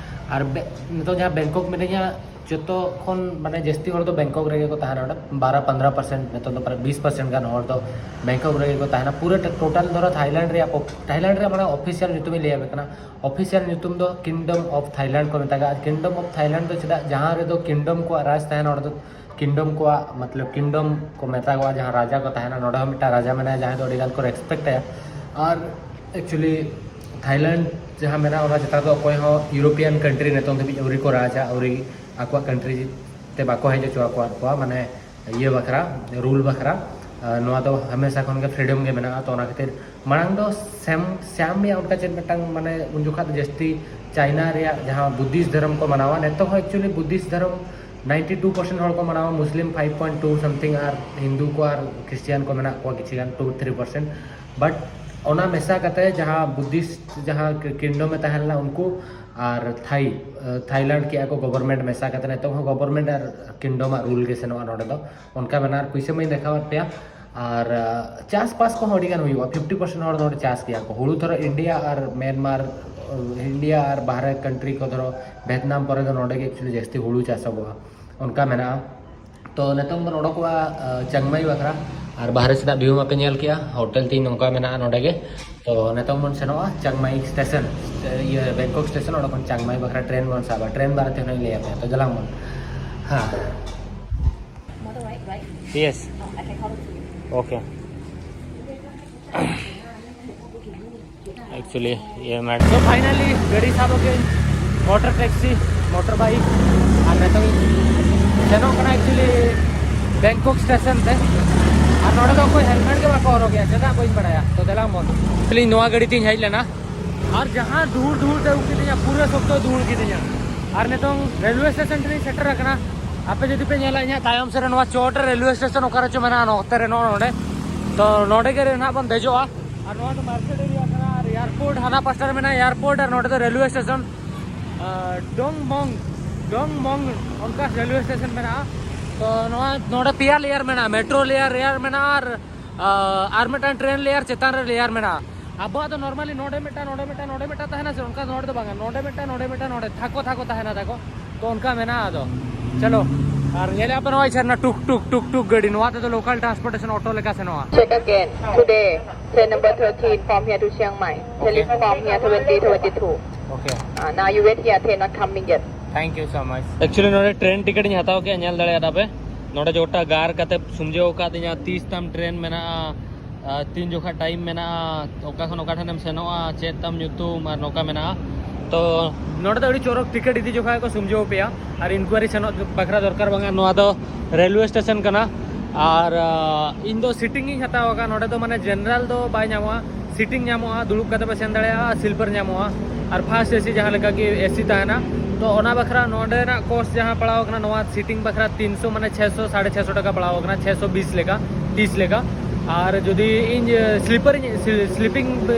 ᱟᱨ ᱵᱮ- ᱱᱤᱛᱚᱜ ᱡᱟᱦᱟᱸ ᱵᱮᱝᱠᱚᱠ ᱢᱤᱱᱟᱹᱧᱟ, ᱡᱚᱛᱚ ᱠᱷᱚᱱ ᱢᱟᱱᱮ ᱡᱟᱹᱥᱛᱤ ᱦᱚᱲ ᱫᱚ ᱵᱮᱝᱠᱚᱠ ᱨᱮᱜᱮ ᱠᱚ ᱛᱟᱦᱮᱱᱟ᱾ ᱚᱸᱰᱮ ᱵᱟᱨᱚ ᱯᱚᱱᱫᱽᱨᱚ ᱯᱟᱨᱥᱮᱱᱴ, ᱱᱤᱛᱚᱜ ᱫᱚ ᱯᱨᱟᱭ ᱵᱤᱥ ᱯᱟᱨᱥᱮᱱᱴ ᱜᱟᱱ ᱦᱚᱲ ᱫᱚ ᱵᱮᱝᱠᱚᱠ ᱨᱮᱜᱮ ᱠᱚ ᱛᱟᱦᱮᱱᱟ᱾ ᱯᱩᱨᱟᱹ ᱴᱳᱴᱟᱞ ᱫᱷᱚᱨᱚ ᱛᱷᱟᱭᱞᱮᱱᱰ ᱨᱮᱭᱟᱜ ᱯᱚ- ᱛᱷᱟᱭᱞᱮᱱᱰ ᱨᱮᱭᱟᱜ ᱢᱟᱱᱮ ᱚᱯᱷᱤᱥᱤᱭᱟᱞ ᱧᱩᱛᱩᱢᱤᱧ ᱞᱟᱹᱭ ᱟᱯᱮ ᱠᱟᱱᱟ᱾ ᱚᱯᱷᱤᱥᱤᱭᱟᱞ ᱧᱩᱛᱩᱢ ᱫᱚ ᱠᱤᱝᱰᱚᱢ ᱚᱯᱷ ᱛᱷᱟᱭᱞᱮᱱᱰ ᱠᱚ ᱢᱮᱛᱟᱜᱼᱟ᱾ ᱟᱨ ᱠᱤᱝᱰᱚᱢ ᱚᱯᱷ ᱛᱷᱟᱭᱞᱮᱱᱰ ᱫᱚ ᱪᱮᱫᱟᱜ, ᱡᱟᱦᱟᱸ ᱨᱮᱫᱚ ᱠᱤᱝᱰᱚᱢ ᱠᱚᱣᱟᱜ ᱨᱟᱡᱽ ᱛᱟᱦᱮᱱᱟ, ᱚᱸᱰᱮ ᱫᱚ ᱠᱤᱝᱰᱚᱢ ᱠᱚᱣᱟᱜ ᱢᱚᱛᱞᱚᱵ ᱠᱤᱝᱰᱚᱢ ᱠᱚ ᱢᱮᱛᱟ ᱠᱚᱣᱟ, ᱡᱟᱦᱟᱸ ᱨᱟᱡᱟ ᱠᱚ ᱛᱟᱦᱮᱱᱟ᱾ ᱱᱚᱰᱮ ᱦᱚᱸ ᱢᱤᱫᱴᱟᱝ ᱨᱟᱡᱟ ᱢᱮᱱᱟᱭᱟ, ᱡᱟᱦᱟᱸᱭ ᱫᱚ ᱟᱹᱰᱤ ᱜᱟᱱ ᱠᱚ ᱨᱮᱥᱯᱮᱠᱴ ᱟᱭᱟ᱾ ᱟᱨ ᱮᱠᱪᱩᱭᱮᱞᱤ ᱛᱷᱟᱭᱞᱮᱱᱰ ᱡᱟᱦᱟᱸ ᱢᱮᱱᱟᱜᱼᱟ, ᱚᱱᱟ ᱪᱮᱛᱟᱱ ᱫᱚ ᱚᱠᱚᱭ ᱦᱚᱸ ᱤᱭᱩᱨᱳᱯᱤᱭᱟᱱ ᱠᱟᱱᱴᱨᱤ ᱱᱤᱛᱚᱝ ᱫᱷᱟᱹᱵᱤᱡ ᱟᱹᱣᱨᱤ ᱠᱚ ᱨᱟᱡᱟ, ᱟᱹᱣᱨᱤ ᱟᱠᱚᱣᱟᱜ ᱠᱟᱱᱴᱨᱤ ᱛᱮ ᱵᱟᱠᱚ ᱦᱮᱡ ᱦᱚᱪᱚ ᱟᱠᱚᱣᱟᱫ ᱠᱚᱣᱟ, ᱢᱟᱱᱮ ᱤᱭᱟᱹ ᱵᱟᱠᱷᱨᱟ, ᱨᱩᱞ ᱵᱟᱠᱷᱨᱟ᱾ ᱟᱨ ᱱᱚᱣᱟ ᱫᱚ ᱦᱟᱢᱮᱥᱟ ᱠᱷᱚᱱ ᱜᱮ ᱯᱷᱨᱤᱰᱚᱢ ᱜᱮ ᱢᱮᱱᱟᱜᱼᱟ᱾ ᱛᱚ ᱚᱱᱟ ᱠᱷᱟᱹᱛᱤᱨ ᱢᱟᱲᱟᱝ ᱫᱚ ᱥᱮᱢ ᱥᱭᱟᱢ ᱨᱮᱭᱟᱜ ᱚᱱᱠᱟ ᱪᱮᱫ ᱢᱤᱫᱴᱟᱝ, ᱢᱟᱱᱮ ᱩᱱ ᱡᱚᱠᱷᱟ ᱫᱚ ᱡᱟᱹᱥᱛᱤ ᱪᱟᱭᱱᱟ ᱨᱮᱭᱟᱜ ᱡᱟᱦᱟᱸ ᱵᱩᱫᱽᱫᱷᱤᱥᱴ ᱫᱷᱚᱨᱚᱢ ᱠᱚ ᱢᱟᱱᱟᱣᱟ, ᱱᱤᱛᱚᱜ ᱦᱚᱸ ᱮᱠᱪᱩᱭᱮᱞᱤ ᱵᱩᱫᱽᱫᱷᱤᱥᱴ ᱫᱷᱚᱨᱚᱢ ᱱᱟᱭᱤᱱᱴᱤ ᱴᱩ ᱯᱟᱨᱥᱮᱱᱴ ᱦᱚᱲ ᱠᱚ ᱢᱟᱱᱟᱣᱟ, ᱢᱩᱥᱞᱤᱢ ᱯᱷᱟᱭᱤᱵᱷ ᱯᱚᱭᱮᱱᱴ ᱴᱩ ᱥᱟᱢᱛᱷᱤᱝ, ᱟᱨ ᱦᱤᱱᱫᱩ ᱠᱚ ᱟᱨ ᱠᱷᱨᱤᱥᱴᱤᱭᱟᱱ ᱠᱚ ᱢᱮᱱᱟᱜ ᱠᱚᱣᱟ ᱠᱤᱪᱷᱤ ᱜᱟᱱ, ᱴᱩ ᱛᱷᱨᱤ ᱯᱟᱨᱥᱮᱱᱴ᱾ ᱵᱟᱴ ᱚᱱᱟ ᱢᱮᱥᱟ ᱠᱟᱛᱮ ᱡᱟᱦᱟᱸ ᱵᱩᱫᱽᱫᱷᱤᱥᱴ ᱡᱟᱦᱟᱸ ᱠᱤᱝᱰᱚᱢ ᱮ ᱛᱟᱦᱮᱸ ᱞᱮᱱᱟ, ᱩᱱᱠᱩ ᱟᱨ ᱛᱷᱟᱭ ᱛᱷᱟᱭᱞᱮᱱᱰ ᱠᱮᱜᱼᱟ ᱠᱚ ᱜᱚᱵᱷᱚᱨᱱᱢᱮᱱᱴ ᱢᱮᱥᱟ ᱠᱟᱛᱮ᱾ ᱱᱤᱛᱚᱝ ᱦᱚᱸ ᱜᱚᱵᱷᱚᱨᱱᱢᱮᱱᱴ ᱟᱨ ᱠᱤᱝᱰᱚᱢ ᱟᱜ ᱨᱩᱞ ᱜᱮ ᱥᱮᱱᱚᱜᱼᱟ ᱱᱚᱰᱮ ᱫᱚ᱾ ᱚᱱᱠᱟ ᱢᱮᱱᱟᱜᱼᱟ᱾ ᱟᱨ ᱯᱩᱭᱥᱟᱹ ᱢᱟᱧ ᱫᱮᱠᱷᱟᱣᱟᱫ ᱯᱮᱭᱟ᱾ ᱟᱨ ᱪᱟᱥᱵᱟᱥ ᱠᱚᱦᱚᱸ ᱟᱹᱰᱤ ᱜᱟᱱ ᱦᱩᱭᱩᱜᱼᱟ᱾ ᱯᱷᱤᱯᱴᱤ ᱯᱟᱨᱥᱮᱱᱴ ᱦᱚᱲ ᱱᱚᱰᱮ ᱪᱟᱥ ᱜᱮᱭᱟ ᱠᱚ᱾ ᱦᱩᱲᱩ ᱫᱷᱚᱨᱚ ᱤᱱᱰᱤᱭᱟ ᱟᱨ ᱢᱮᱱᱢᱟᱨ, ᱤᱱᱰᱤᱭᱟ ᱟᱨ ᱵᱟᱦᱨᱮ ᱠᱟᱱᱴᱨᱤ ᱠᱚ, ᱫᱷᱚᱨᱚ ᱵᱷᱮᱛᱱᱟᱢ ᱯᱚᱨᱮ ᱫᱚ ᱱᱚᱰᱮ ᱜᱮ ᱮᱠᱪᱩᱭᱮᱞᱤ ᱡᱟᱹᱥᱛᱤ ᱦᱩᱲᱩ ᱪᱟᱥᱚᱜᱚᱜᱼᱟ, ᱚᱱᱠᱟ ᱢᱮᱱᱟᱜᱼᱟ᱾ ᱛᱚ ᱱᱤᱛᱚᱝ ᱵᱚᱱ ᱚᱰᱚᱠᱚᱜᱼᱟ ᱪᱟᱝᱢᱟᱭ ᱵᱟᱠᱷᱨᱟ᱾ ᱟᱨ ᱵᱟᱦᱨᱮ ᱥᱮᱱᱟᱜ ᱵᱷᱤᱭᱩ ᱢᱟᱯᱮ ᱧᱮᱞ ᱠᱮᱜᱼᱟ, ᱦᱳᱴᱮᱞ ᱛᱤᱧ ᱱᱚᱝᱠᱟ ᱢᱮᱱᱟᱜᱼᱟ ᱱᱚᱰᱮ ᱜᱮ᱾ ᱛᱚ ᱱᱤᱛᱚᱝ ᱵᱚᱱ ᱥᱮᱱᱚᱜᱼᱟ ᱪᱟᱝᱢᱟᱭ ᱥᱴᱮᱥᱚᱱ, ᱤᱭᱟᱹ ᱵᱮᱝᱠᱚᱠ ᱥᱴᱮᱥᱚᱱ, ᱚᱸᱰᱮ ᱠᱷᱚᱱ ᱪᱟᱝᱢᱟᱭ ᱵᱟᱠᱷᱨᱟ ᱴᱨᱮᱱ ᱵᱚᱱ ᱥᱟᱵᱟ᱾ ᱴᱨᱮᱱ ᱵᱟᱨᱮᱛᱮ ᱦᱚᱸᱧ ᱞᱟᱹᱭ ᱟᱯᱮᱭᱟ᱾ ᱛᱚ ᱡᱟᱞᱟᱝ ᱵᱚᱱ, ᱦᱮᱸ᱾ Yes. Okay. Actually, ᱤᱭᱟᱹ ᱢᱮᱰᱟᱢ, ᱛᱚ ᱯᱷᱟᱭᱱᱟᱞᱤ ᱜᱟᱹᱰᱤ ᱥᱟᱵ ᱟᱹᱜᱩ, ᱢᱚᱴᱚᱨ ᱴᱮᱠᱥᱤ, ᱢᱚᱴᱚᱨ ᱵᱟᱭᱤᱠ, ᱟᱨ ᱱᱤᱛᱚᱝ ᱤᱧ ᱥᱮᱱᱚᱜ ᱠᱟᱱᱟ ᱮᱠᱪᱩᱭᱮᱞᱤ ᱵᱮᱝᱠᱚᱠ ᱥᱴᱮᱥᱚᱱ ᱛᱮ᱾ ᱟᱨ ᱱᱚᱰᱮ ᱫᱚ ᱚᱠᱚᱭ ᱦᱮᱞᱢᱮᱴ ᱜᱮ ᱵᱟᱠᱚ ᱦᱚᱨᱚᱜᱮᱜᱼᱟ, ᱪᱮᱫᱟᱜ ᱵᱟᱹᱧ ᱵᱟᱲᱟᱭᱟ᱾ ᱛᱚ ᱫᱮᱞᱟ ᱵᱚᱱ, ᱮᱠᱪᱩᱭᱮᱞᱤ ᱤᱧ ᱱᱚᱣᱟ ᱜᱟᱹᱰᱤ ᱛᱤᱧ ᱦᱮᱡ ᱞᱮᱱᱟ, ᱟᱨ ᱡᱟᱦᱟᱸ ᱫᱷᱩᱲ ᱫᱷᱩᱲ ᱛᱮ ᱟᱹᱜᱩ ᱠᱤᱫᱤᱧᱟ, ᱯᱩᱨᱟᱹ ᱥᱚᱠᱛᱚ ᱫᱷᱩᱲ ᱠᱤᱫᱤᱧᱟ᱾ ᱟᱨ ᱱᱤᱛᱚᱝ ᱨᱮᱞᱣᱮ ᱥᱴᱮᱥᱚᱱ ᱴᱷᱮᱱᱤᱧ ᱥᱮᱴᱮᱨ ᱟᱠᱟᱱᱟ᱾ ᱟᱯᱮ ᱡᱩᱫᱤ ᱯᱮ ᱧᱮᱞᱟ ᱤᱧᱟᱹᱜ ᱛᱟᱭᱚᱢ ᱥᱮᱫ ᱨᱮ, ᱱᱚᱣᱟ ᱪᱚᱴ ᱨᱮ ᱨᱮᱞᱣᱮ ᱥᱴᱮᱥᱚᱱ ᱚᱠᱟ ᱨᱮᱪᱚ ᱢᱮᱱᱟᱜᱼᱟ, ᱱᱚᱛᱮ ᱨᱮ, ᱱᱚᱜᱼᱚ ᱱᱚᱰᱮ᱾ ᱛᱚ ᱱᱚᱰᱮ ᱜᱮ ᱱᱟᱦᱟᱜ ᱵᱚᱱ ᱫᱮᱡᱚᱜᱼᱟ᱾ ᱟᱨ ᱱᱚᱣᱟ ᱫᱚ ᱢᱟᱨᱠᱮᱴ ᱮᱨᱤᱭᱟ ᱠᱟᱱᱟ, ᱟᱨ ᱮᱭᱟᱨᱯᱳᱨᱴ ᱦᱟᱱᱟ ᱯᱟᱥᱴᱟ ᱨᱮ ᱢᱮᱱᱟᱜᱼᱟ, ᱮᱭᱟᱨᱯᱳᱨᱴ, ᱟᱨ ᱱᱚᱰᱮ ᱫᱚ ᱨᱮᱞᱣᱮ ᱥᱴᱮᱥᱚᱱ, ᱟᱨ, ᱰᱚᱝᱢᱚᱝ, ᱰᱚᱝᱢᱚᱝ ᱚᱱᱠᱟ ᱨᱮᱞᱣᱮ ᱥᱴᱮᱥᱚᱱ ᱢᱮᱱᱟᱜᱼᱟ᱾ ᱛᱚ ᱱᱚᱣᱟ, ᱱᱚᱰᱮ ᱯᱮᱭᱟ ᱞᱮᱭᱟᱨ ᱢᱮᱱᱟᱜᱼᱟ, ᱢᱮᱴᱨᱳ ᱞᱮᱭᱟᱨ, ᱞᱮᱭᱟᱨ ᱢᱮᱱᱟᱜᱼᱟ, ᱟᱨ, ᱟᱨ ᱢᱤᱫᱴᱟᱝ ᱴᱨᱮᱱ ᱞᱮᱭᱟᱨ ᱪᱮᱛᱟᱱ ᱨᱮ ᱞᱮᱭᱟᱨ ᱢᱮᱱᱟᱜᱼᱟ᱾ ᱟᱵᱚᱣᱟᱜ ᱫᱚ normally ᱱᱚᱰᱮ ᱢᱤᱫᱴᱟᱝ, ᱱᱚᱰᱮ ᱢᱤᱫᱴᱟᱝ, ᱱᱚᱰᱮ ᱢᱤᱫᱴᱟᱝ ᱛᱟᱦᱮᱱᱟ ᱥᱮ, ᱚᱱᱠᱟ ᱱᱚᱰᱮ ᱫᱚ ᱵᱟᱝᱟ, ᱱᱚᱰᱮ ᱢᱤᱫᱴᱟᱝ, ᱱᱚᱰᱮ ᱢᱤᱫᱴᱟᱝ, ᱱᱚᱰᱮ ᱛᱷᱟᱠᱚ ᱛᱷᱟᱠᱚ ᱛᱟᱦᱮᱱᱟ ᱛᱟᱠᱚ᱾ ᱛᱚ ᱚᱱᱠᱟ ᱢᱮᱱᱟᱜᱼᱟ᱾ ᱟᱫᱚ ᱪᱚᱞᱚ, ᱟᱨ ᱧᱮᱞᱮᱫᱼᱟ ᱯᱮ ᱱᱚᱜᱼᱚᱭ ᱥᱟᱨᱱᱟ ᱴᱩᱠ ᱴᱩᱠ ᱴᱩᱠ ᱴᱩᱠ ᱜᱟᱹᱰᱤ, ᱱᱚᱣᱟ ᱛᱮᱫᱚ local transportation auto ᱞᱮᱠᱟ ᱥᱮᱱᱚᱜᱼᱟ᱾ Check again. Today, train number thirteen from here to Chiang Mai. Tell it from here twenty twenty-two. Okay. Uh, now you wait here, train not coming yet. Thank you so much. Actually ᱱᱚᱰᱮ train ticket ᱤᱧ ᱦᱟᱛᱟᱣ ᱠᱮᱫᱼᱟ, ᱧᱮᱞ ᱫᱟᱲᱮᱭᱟᱫᱟ ᱯᱮ ᱱᱚᱰᱮ ᱡᱚᱴᱟ ᱜᱟᱨ ᱠᱟᱛᱮ ᱥᱩᱢᱡᱷᱟᱹᱣ ᱟᱠᱟᱫᱤᱧᱟ ᱛᱤᱥ ᱛᱟᱢ ᱴᱨᱮᱱ ᱢᱮᱱᱟᱜᱼᱟ, ᱟᱨ ᱛᱤᱱ ᱡᱚᱠᱷᱟ ᱴᱟᱭᱤᱢ ᱢᱮᱱᱟᱜᱼᱟ, ᱚᱠᱟ ᱠᱷᱚᱱ ᱚᱠᱟ ᱴᱷᱮᱱᱮᱢ ᱥᱮᱱᱚᱜᱼᱟ, ᱪᱮᱫ ᱛᱟᱢ ᱧᱩᱛᱩᱢ ᱟᱨ ᱱᱚᱝᱠᱟ ᱢᱮᱱᱟᱜᱼᱟ᱾ ᱛᱚ ᱱᱚᱰᱮ ᱫᱚ ᱟᱹᱰᱤ ᱪᱚᱨᱚᱠ ᱴᱤᱠᱤᱴ ᱤᱫᱤ ᱡᱚᱠᱷᱟ ᱠᱚ ᱥᱩᱢᱡᱷᱟᱹᱣ ᱯᱮᱭᱟ ᱟᱨ ᱤᱱᱠᱩᱣᱟᱨᱤ ᱥᱮᱱᱚᱜ ᱵᱟᱠᱷᱨᱟ ᱫᱚᱨᱠᱟᱨ ᱵᱟᱝᱟ᱾ ᱱᱚᱣᱟ ᱫᱚ ᱨᱮᱞᱣᱮ ᱥᱴᱮᱥᱚᱱ ᱠᱟᱱᱟ᱾ ᱟᱨ ᱤᱧ ᱫᱚ ᱥᱤᱴᱤᱝ ᱤᱧ ᱦᱟᱛᱟᱣ ᱟᱠᱟᱫᱼᱟ᱾ ᱱᱚᱰᱮ ᱫᱚ ᱢᱟᱱᱮ ᱡᱮᱱᱟᱨᱟᱞ ᱫᱚ ᱵᱟᱭ ᱧᱟᱢᱚᱜᱼᱟ, ᱥᱤᱴᱤᱝ ᱧᱟᱢᱚᱜᱼᱟ, ᱫᱩᱲᱩᱵ ᱠᱟᱛᱮ ᱯᱮ ᱥᱮᱱ ᱫᱟᱲᱮᱭᱟᱜᱼᱟ, ᱥᱞᱤᱯᱟᱨ ᱧᱟᱢᱚᱜᱼᱟ, ᱟᱨ ᱯᱷᱟᱥᱴ ᱮᱥᱤ ᱡᱟᱦᱟᱸ ᱞᱮᱠᱟ ᱜᱮ ᱮᱥᱤ ᱛᱟᱦᱮᱱᱟ᱾ ᱛᱚ ᱚᱱᱟ ᱵᱟᱠᱷᱨᱟ ᱱᱚᱰᱮᱱᱟᱜ ᱠᱚᱥᱴ ᱡᱟᱦᱟᱸ ᱯᱟᱲᱟᱣ ᱟᱠᱟᱱᱟ, ᱱᱚᱣᱟ ᱥᱤᱴᱤᱝ ᱵᱟᱠᱷᱨᱟ ᱛᱤᱱᱥᱚ ᱢᱟᱱᱮ ᱪᱷᱮᱥᱚ, ᱥᱟᱲᱮ ᱪᱷᱮᱥᱚ ᱴᱟᱠᱟ ᱯᱟᱲᱟᱣ ᱟᱠᱟᱱᱟ, ᱪᱷᱮᱥᱚ ᱵᱤᱥ ᱞᱮᱠᱟ, ᱛᱤᱥ ᱞᱮᱠᱟ᱾ ᱟᱨ ᱡᱩᱫᱤ ᱤᱧ ᱥᱞᱤᱯᱟᱨ ᱤᱧ, ᱥᱞᱤᱯᱤᱝ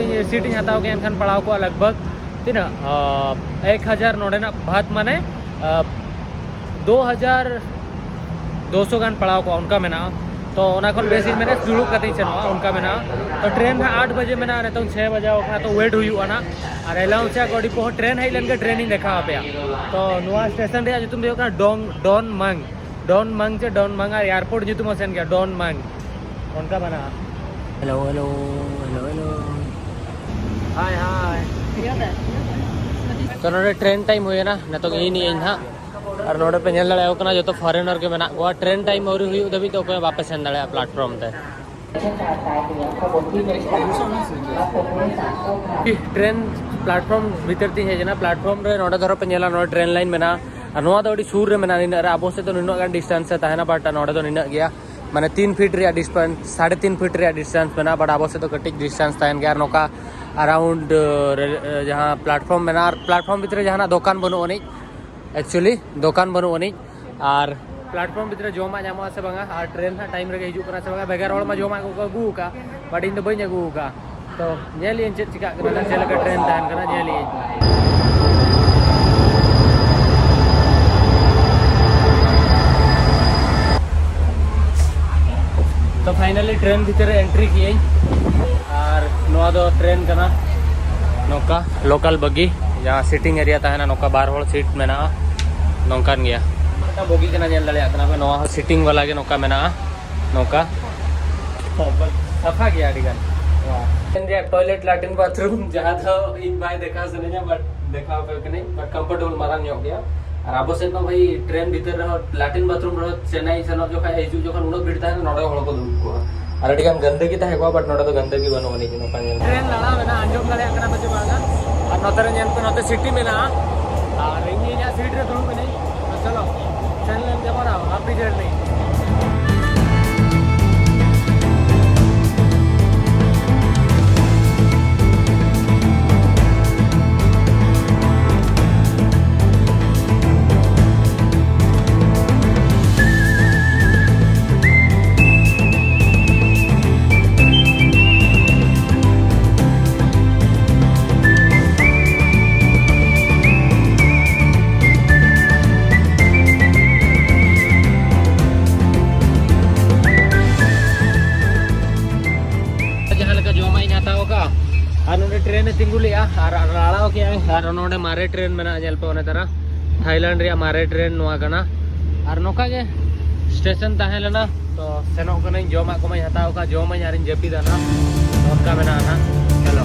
ᱥᱤᱴ ᱤᱧ ᱦᱟᱛᱟᱣ ᱠᱮᱭᱟ, ᱮᱱᱠᱷᱟᱱ ᱯᱟᱲᱟᱣ ᱠᱚᱜᱼᱟ ᱞᱟᱜᱽ ᱵᱷᱟᱜᱽ ᱛᱤᱱᱟᱹᱜ ᱮᱠ ᱦᱟᱡᱟᱨ ᱱᱚᱰᱮᱱᱟᱜ ᱵᱷᱟᱛ ᱢᱟᱱᱮ ᱫᱩ ᱦᱟᱡᱟᱨ ᱫᱩᱥᱚ ᱜᱟᱱ ᱯᱟᱲᱟᱣ ᱠᱚᱜᱼᱟ, ᱚᱱᱠᱟ ᱢᱮᱱᱟᱜᱼᱟ᱾ ᱛᱚ ᱚᱱᱟ ᱠᱷᱚᱱ ᱵᱮᱥ ᱤᱧ ᱢᱮᱱᱟ ᱫᱩᱲᱩᱵ ᱠᱟᱛᱮᱧ ᱥᱮᱱᱚᱜᱼᱟ, ᱚᱱᱠᱟ ᱢᱮᱱᱟᱜᱼᱟ᱾ ᱛᱚ ᱴᱨᱮᱱ ᱦᱟᱸᱜ ᱟᱴ ᱵᱟᱡᱮ ᱢᱮᱱᱟᱜᱼᱟ, ᱱᱤᱛᱚᱝ ᱪᱷᱚᱭ ᱵᱟᱡᱟᱣ ᱠᱟᱱᱟ, ᱛᱚ ᱣᱮᱴ ᱦᱩᱭᱩᱜᱼᱟ ᱱᱟᱜ᱾ ᱟᱨ ᱮᱞᱟᱣᱩᱱᱥ ᱭᱟ ᱜᱟᱹᱰᱤ ᱠᱚᱦᱚᱸ, ᱴᱨᱮᱱ ᱦᱮᱡ ᱞᱮᱱᱠᱷᱟᱱ ᱴᱨᱮᱱ ᱤᱧ ᱫᱮᱠᱷᱟᱣ ᱟᱯᱮᱭᱟ᱾ ᱛᱚ ᱱᱚᱣᱟ ᱥᱴᱮᱥᱚᱱ ᱨᱮᱭᱟᱜ ᱧᱩᱛᱩᱢ ᱫᱚ ᱦᱩᱭᱩᱜ ᱠᱟᱱᱟ ᱰᱚᱝ, ᱰᱚᱱ ᱢᱟᱝ, ᱰᱚᱱ ᱢᱟᱝ ᱪᱮ ᱰᱚᱱ ᱢᱟᱝ, ᱟᱨ ᱮᱭᱟᱨᱯᱳᱨᱴ ᱧᱩᱛᱩᱢ ᱦᱚᱸ ᱥᱮᱱ ᱜᱮᱭᱟ, ᱰᱚᱱ ᱢᱟᱝ, ᱚᱱᱠᱟ ᱢᱮᱱᱟᱜᱼᱟ᱾ Hello hello hello hello. Hi hi. ᱛᱚ ᱱᱚᱰᱮ ᱴᱨᱮᱱ ᱴᱟᱭᱤᱢ ᱦᱩᱭᱮᱱᱟ, ᱱᱤᱛᱚᱜ ᱤᱧ ᱤᱧ ᱦᱟᱸᱜ᱾ ᱟᱨ ᱱᱚᱰᱮ ᱯᱮ ᱧᱮᱞ ᱫᱟᱲᱮᱭᱟᱠᱚ ᱠᱟᱱᱟ, ᱡᱚᱛᱚ ᱯᱷᱚᱨᱮᱱᱟᱨ ᱜᱮ ᱢᱮᱱᱟᱜ ᱠᱚᱣᱟ᱾ ᱴᱨᱮᱱ ᱴᱟᱭᱤᱢ ᱟᱹᱣᱨᱤ ᱦᱩᱭᱩᱜ ᱫᱷᱟᱹᱵᱤᱡ ᱛᱮ ᱚᱠᱚᱭ ᱦᱚᱸ ᱵᱟᱯᱮ ᱥᱮᱱ ᱫᱟᱲᱮᱭᱟᱜᱼᱟ ᱯᱞᱟᱴᱯᱷᱚᱨᱢ ᱛᱮ᱾ ᱴᱨᱮᱱ ᱯᱞᱟᱴᱯᱷᱚᱨᱢ ᱵᱷᱤᱛᱤᱨ ᱛᱤᱧ ᱦᱮᱡ ᱮᱱᱟ᱾ ᱯᱞᱟᱴᱯᱷᱚᱨᱢ ᱨᱮ ᱱᱚᱰᱮ ᱫᱷᱚᱨᱚ ᱯᱮ ᱧᱮᱞᱟ, ᱱᱚᱰᱮ ᱴᱨᱮᱱ ᱞᱟᱭᱤᱱ ᱢᱮᱱᱟᱜᱼᱟ᱾ ᱟᱨ ᱱᱚᱣᱟ ᱫᱚ ᱟᱹᱰᱤ ᱥᱩᱨ ᱨᱮ ᱢᱮᱱᱟᱜᱼᱟ᱾ ᱱᱤᱱᱟᱹᱜ ᱨᱮ ᱟᱵᱚ ᱥᱮᱫ ᱫᱚ ᱱᱩᱱᱟᱹᱜ ᱜᱟᱱ ᱰᱤᱥᱴᱮᱱᱥ ᱨᱮ ᱛᱟᱦᱮᱱᱟ, ᱵᱟᱴ ᱱᱚᱰᱮ ᱫᱚ ᱱᱤᱱᱟᱹᱜ ᱜᱮᱭᱟ, ᱢᱟᱱᱮ ᱛᱤᱱ ᱯᱷᱤᱴ ᱨᱮᱭᱟᱜ ᱰᱤᱥᱴᱮᱱᱥ, ᱥᱟᱲᱮ ᱛᱤᱱ ᱯᱷᱤᱴ ᱨᱮᱭᱟᱜ ᱰᱤᱥᱴᱮᱱᱥ ᱢᱮᱱᱟᱜᱼᱟ᱾ ᱵᱟᱴ ᱟᱵᱚ ᱥᱮᱫ ᱫᱚ ᱠᱟᱹᱴᱤᱡ ᱰᱤᱥᱴᱮᱱᱥ ᱛᱟᱦᱮᱱ ᱜᱮᱭᱟ᱾ ᱟᱨ ᱱᱚᱝᱠᱟ ᱟᱨᱟᱣᱩᱱᱰ ᱡᱟᱦᱟᱸ ᱯᱞᱟᱴᱯᱷᱚᱨᱢ ᱢᱮᱱᱟᱜᱼᱟ, ᱟᱨ ᱯᱞᱟᱴᱯᱷᱚᱨᱢ ᱵᱷᱤᱛᱨᱤ ᱨᱮ ᱡᱟᱦᱟᱱᱟᱜ ᱫᱚᱠᱟᱱ ᱵᱟᱹᱱᱩᱜ ᱟᱹᱱᱤᱡ, ᱮᱠᱪᱩᱭᱮᱞᱤ ᱫᱚᱠᱟᱱ ᱵᱟᱹᱱᱩᱜ ᱟᱹᱱᱤᱡ᱾ ᱟᱨ ᱯᱞᱟᱴᱯᱷᱚᱨᱢ ᱵᱷᱤᱛᱨᱤ ᱨᱮ ᱡᱚᱢᱟᱜ ᱧᱟᱢᱚᱜᱼᱟ ᱥᱮ ᱵᱟᱝᱟ, ᱟᱨ ᱴᱨᱮᱱ ᱦᱟᱸᱜ ᱴᱟᱭᱤᱢ ᱨᱮᱜᱮ ᱦᱤᱡᱩᱜ ᱠᱟᱱᱟ ᱥᱮ ᱵᱟᱝᱟ? ᱵᱷᱮᱜᱟᱨ ᱦᱚᱲ ᱢᱟ ᱡᱚᱢᱟᱜ ᱠᱚᱠᱚ ᱟᱹᱜᱩ ᱟᱠᱟᱫ, ᱵᱟᱴ ᱤᱧ ᱫᱚ ᱵᱟᱹᱧ ᱟᱹᱜᱩ ᱟᱠᱟᱫ᱾ ᱛᱚ ᱧᱮᱞ ᱤᱧ ᱪᱮᱫ ᱪᱤᱠᱟᱹᱜ ᱠᱟᱱᱟ, ᱪᱮᱫ ᱞᱮᱠᱟ ᱴᱨᱮᱱ ᱛᱟᱦᱮᱱ ᱠᱟᱱᱟ, ᱧᱮᱞ ᱤᱧ᱾ ᱛᱚ ᱯᱷᱟᱭᱱᱟᱞᱤ ᱴᱨᱮᱱ ᱵᱷᱤᱛᱨᱤ ᱨᱮ ᱮᱱᱴᱨᱤ ᱠᱮᱜᱼᱟᱹᱧ᱾ ᱟᱨ ᱱᱚᱣᱟ ᱫᱚ ᱴᱨᱮᱱ ᱠᱟᱱᱟ, ᱱᱚᱝᱠᱟ ᱞᱳᱠᱟᱞ ᱵᱚᱜᱤ, ᱡᱟᱦᱟᱸ ᱥᱤᱴᱤᱝ ᱮᱨᱤᱭᱟ ᱛᱟᱦᱮᱱᱟ, ᱱᱚᱝᱠᱟ ᱵᱟᱨ ᱦᱚᱲ ᱥᱤᱴ ᱢᱮᱱᱟᱜᱼᱟ, ᱱᱚᱝᱠᱟᱱ ᱜᱮᱭᱟ᱾ ᱢᱤᱫᱴᱟᱝ ᱵᱚᱜᱤ ᱠᱟᱱᱟ, ᱧᱮᱞ ᱫᱟᱲᱮᱭᱟᱜ ᱠᱟᱱᱟ ᱯᱮ, ᱱᱚᱣᱟ ᱦᱚᱸ ᱥᱤᱴᱤᱝ ᱵᱟᱞᱟ ᱜᱮ ᱱᱚᱝᱠᱟ ᱢᱮᱱᱟᱜᱼᱟ, ᱱᱚᱝᱠᱟ ᱥᱟᱯᱷᱟ ᱜᱮᱭᱟ ᱟᱹᱰᱤ ᱜᱟᱱ᱾ ᱴᱚᱭᱞᱮᱴ ᱞᱮᱴᱨᱤᱱ ᱵᱟᱛᱷᱨᱩᱢ, ᱡᱟᱦᱟᱸ ᱫᱚ ᱤᱧ ᱵᱟᱭ ᱫᱮᱠᱷᱟᱣ ᱥᱟᱱᱟᱧᱟ, but ᱫᱮᱠᱷᱟᱣ ᱟᱯᱮ ᱠᱟᱹᱱᱟᱹᱧ, but comfortable ᱢᱟᱨᱟᱝ ᱧᱚᱜ ᱜᱮᱭᱟ᱾ ᱟᱨ ᱟᱵᱚ ᱥᱮᱫ ᱢᱟ ᱵᱷᱟᱹᱭ ᱴᱨᱮᱱ ᱵᱷᱤᱛᱤᱨ ᱨᱮᱦᱚᱸ ᱞᱮᱴᱨᱤᱱ ᱵᱟᱛᱷᱨᱩᱢ ᱨᱮᱦᱚᱸ ᱪᱮᱱᱱᱟᱭ ᱥᱮᱱᱚᱜ ᱡᱚᱠᱷᱟᱡ, ᱦᱤᱡᱩᱜ ᱡᱚᱠᱷᱚᱱ ᱩᱱᱟᱹᱜ ᱵᱷᱤᱲ ᱛᱟᱦᱮᱱᱟ, ᱱᱚᱰᱮ ᱦᱚᱲ ᱠᱚ ᱫᱩᱲᱩᱵ ᱠᱚᱜᱼᱟ᱾ ᱟᱨ ᱟᱹᱰᱤ ᱜᱟᱱ ᱜᱟᱱᱫᱟᱹᱜᱤ ᱛᱟᱦᱮᱸ ᱠᱚᱜᱼᱟ, but ᱱᱚᱰᱮ ᱫᱚ ᱜᱟᱱᱫᱟᱹᱜᱤ ᱵᱟᱹᱱᱩᱜ ᱟᱹᱱᱤᱡ ᱱᱚᱝᱠᱟ ᱧᱮᱞ᱾ ᱴᱨᱮᱱ ᱞᱟᱲᱟᱣ ᱮᱱᱟ, ᱟᱸᱡᱚᱢ ᱫᱟᱲᱮᱭᱟᱜ ᱠᱟᱱᱟ ᱯᱮ ᱪᱮ ᱵᱟᱝᱟ? ᱟᱨ ᱱᱚᱛᱮ ᱨᱮ ᱧᱮᱞ ᱯᱮ, ᱱᱚᱛᱮ ᱥᱤᱴᱤ ᱢᱮᱱᱟᱜᱼᱟ, ᱟᱨ ᱤᱧ ᱤᱧᱟᱹᱜ ᱥᱤᱴ ᱨᱮ ᱫᱩᱲᱩᱵ ᱮᱱᱟᱹᱧ᱾ ᱛᱚ ᱪᱚᱞᱚ, ᱥᱮᱱ ᱞᱮᱱ ᱜᱮᱵᱚᱱ ᱦᱟᱯᱤ ᱡᱟᱨᱱᱤ᱾ ᱡᱟᱦᱟᱸ ᱞᱮᱠᱟ ᱡᱚᱢᱟᱜ ᱤᱧ ᱦᱟᱛᱟᱣ ᱟᱠᱟᱫᱼᱟ, ᱟᱨ ᱱᱚᱰᱮ ᱴᱨᱮᱱ ᱮ ᱛᱤᱸᱜᱩ ᱞᱮᱜᱼᱟ, ᱟᱨ ᱞᱟᱲᱟᱣ ᱠᱮᱜᱼᱟᱭ, ᱟᱨ ᱱᱚᱰᱮ ᱢᱟᱨᱮ ᱴᱨᱮᱱ ᱢᱮᱱᱟᱜᱼᱟ, ᱧᱮᱞ ᱯᱮ ᱚᱱᱮ ᱛᱟᱨᱟ, ᱛᱷᱟᱭᱞᱮᱱᱰ ᱨᱮᱭᱟᱜ ᱢᱟᱨᱮ ᱴᱨᱮᱱ ᱱᱚᱣᱟ ᱠᱟᱱᱟ᱾ ᱟᱨ ᱱᱚᱝᱠᱟ ᱜᱮ ᱥᱴᱮᱥᱚᱱ ᱛᱟᱦᱮᱸ ᱞᱮᱱᱟ, ᱛᱚ ᱥᱮᱱᱚᱜ ᱠᱟᱹᱱᱟᱹᱧ, ᱡᱚᱢᱟᱜ ᱠᱚᱢᱟᱧ ᱦᱟᱛᱟᱣ ᱟᱠᱟᱫ, ᱡᱚᱢᱟᱹᱧ ᱟᱨᱤᱧ ᱡᱟᱹᱯᱤᱫᱟ ᱱᱟᱦᱟᱜ, ᱚᱱᱠᱟ ᱢᱮᱱᱟᱜᱼᱟ ᱱᱟᱦᱟᱜ᱾ ᱪᱚᱞᱚ᱾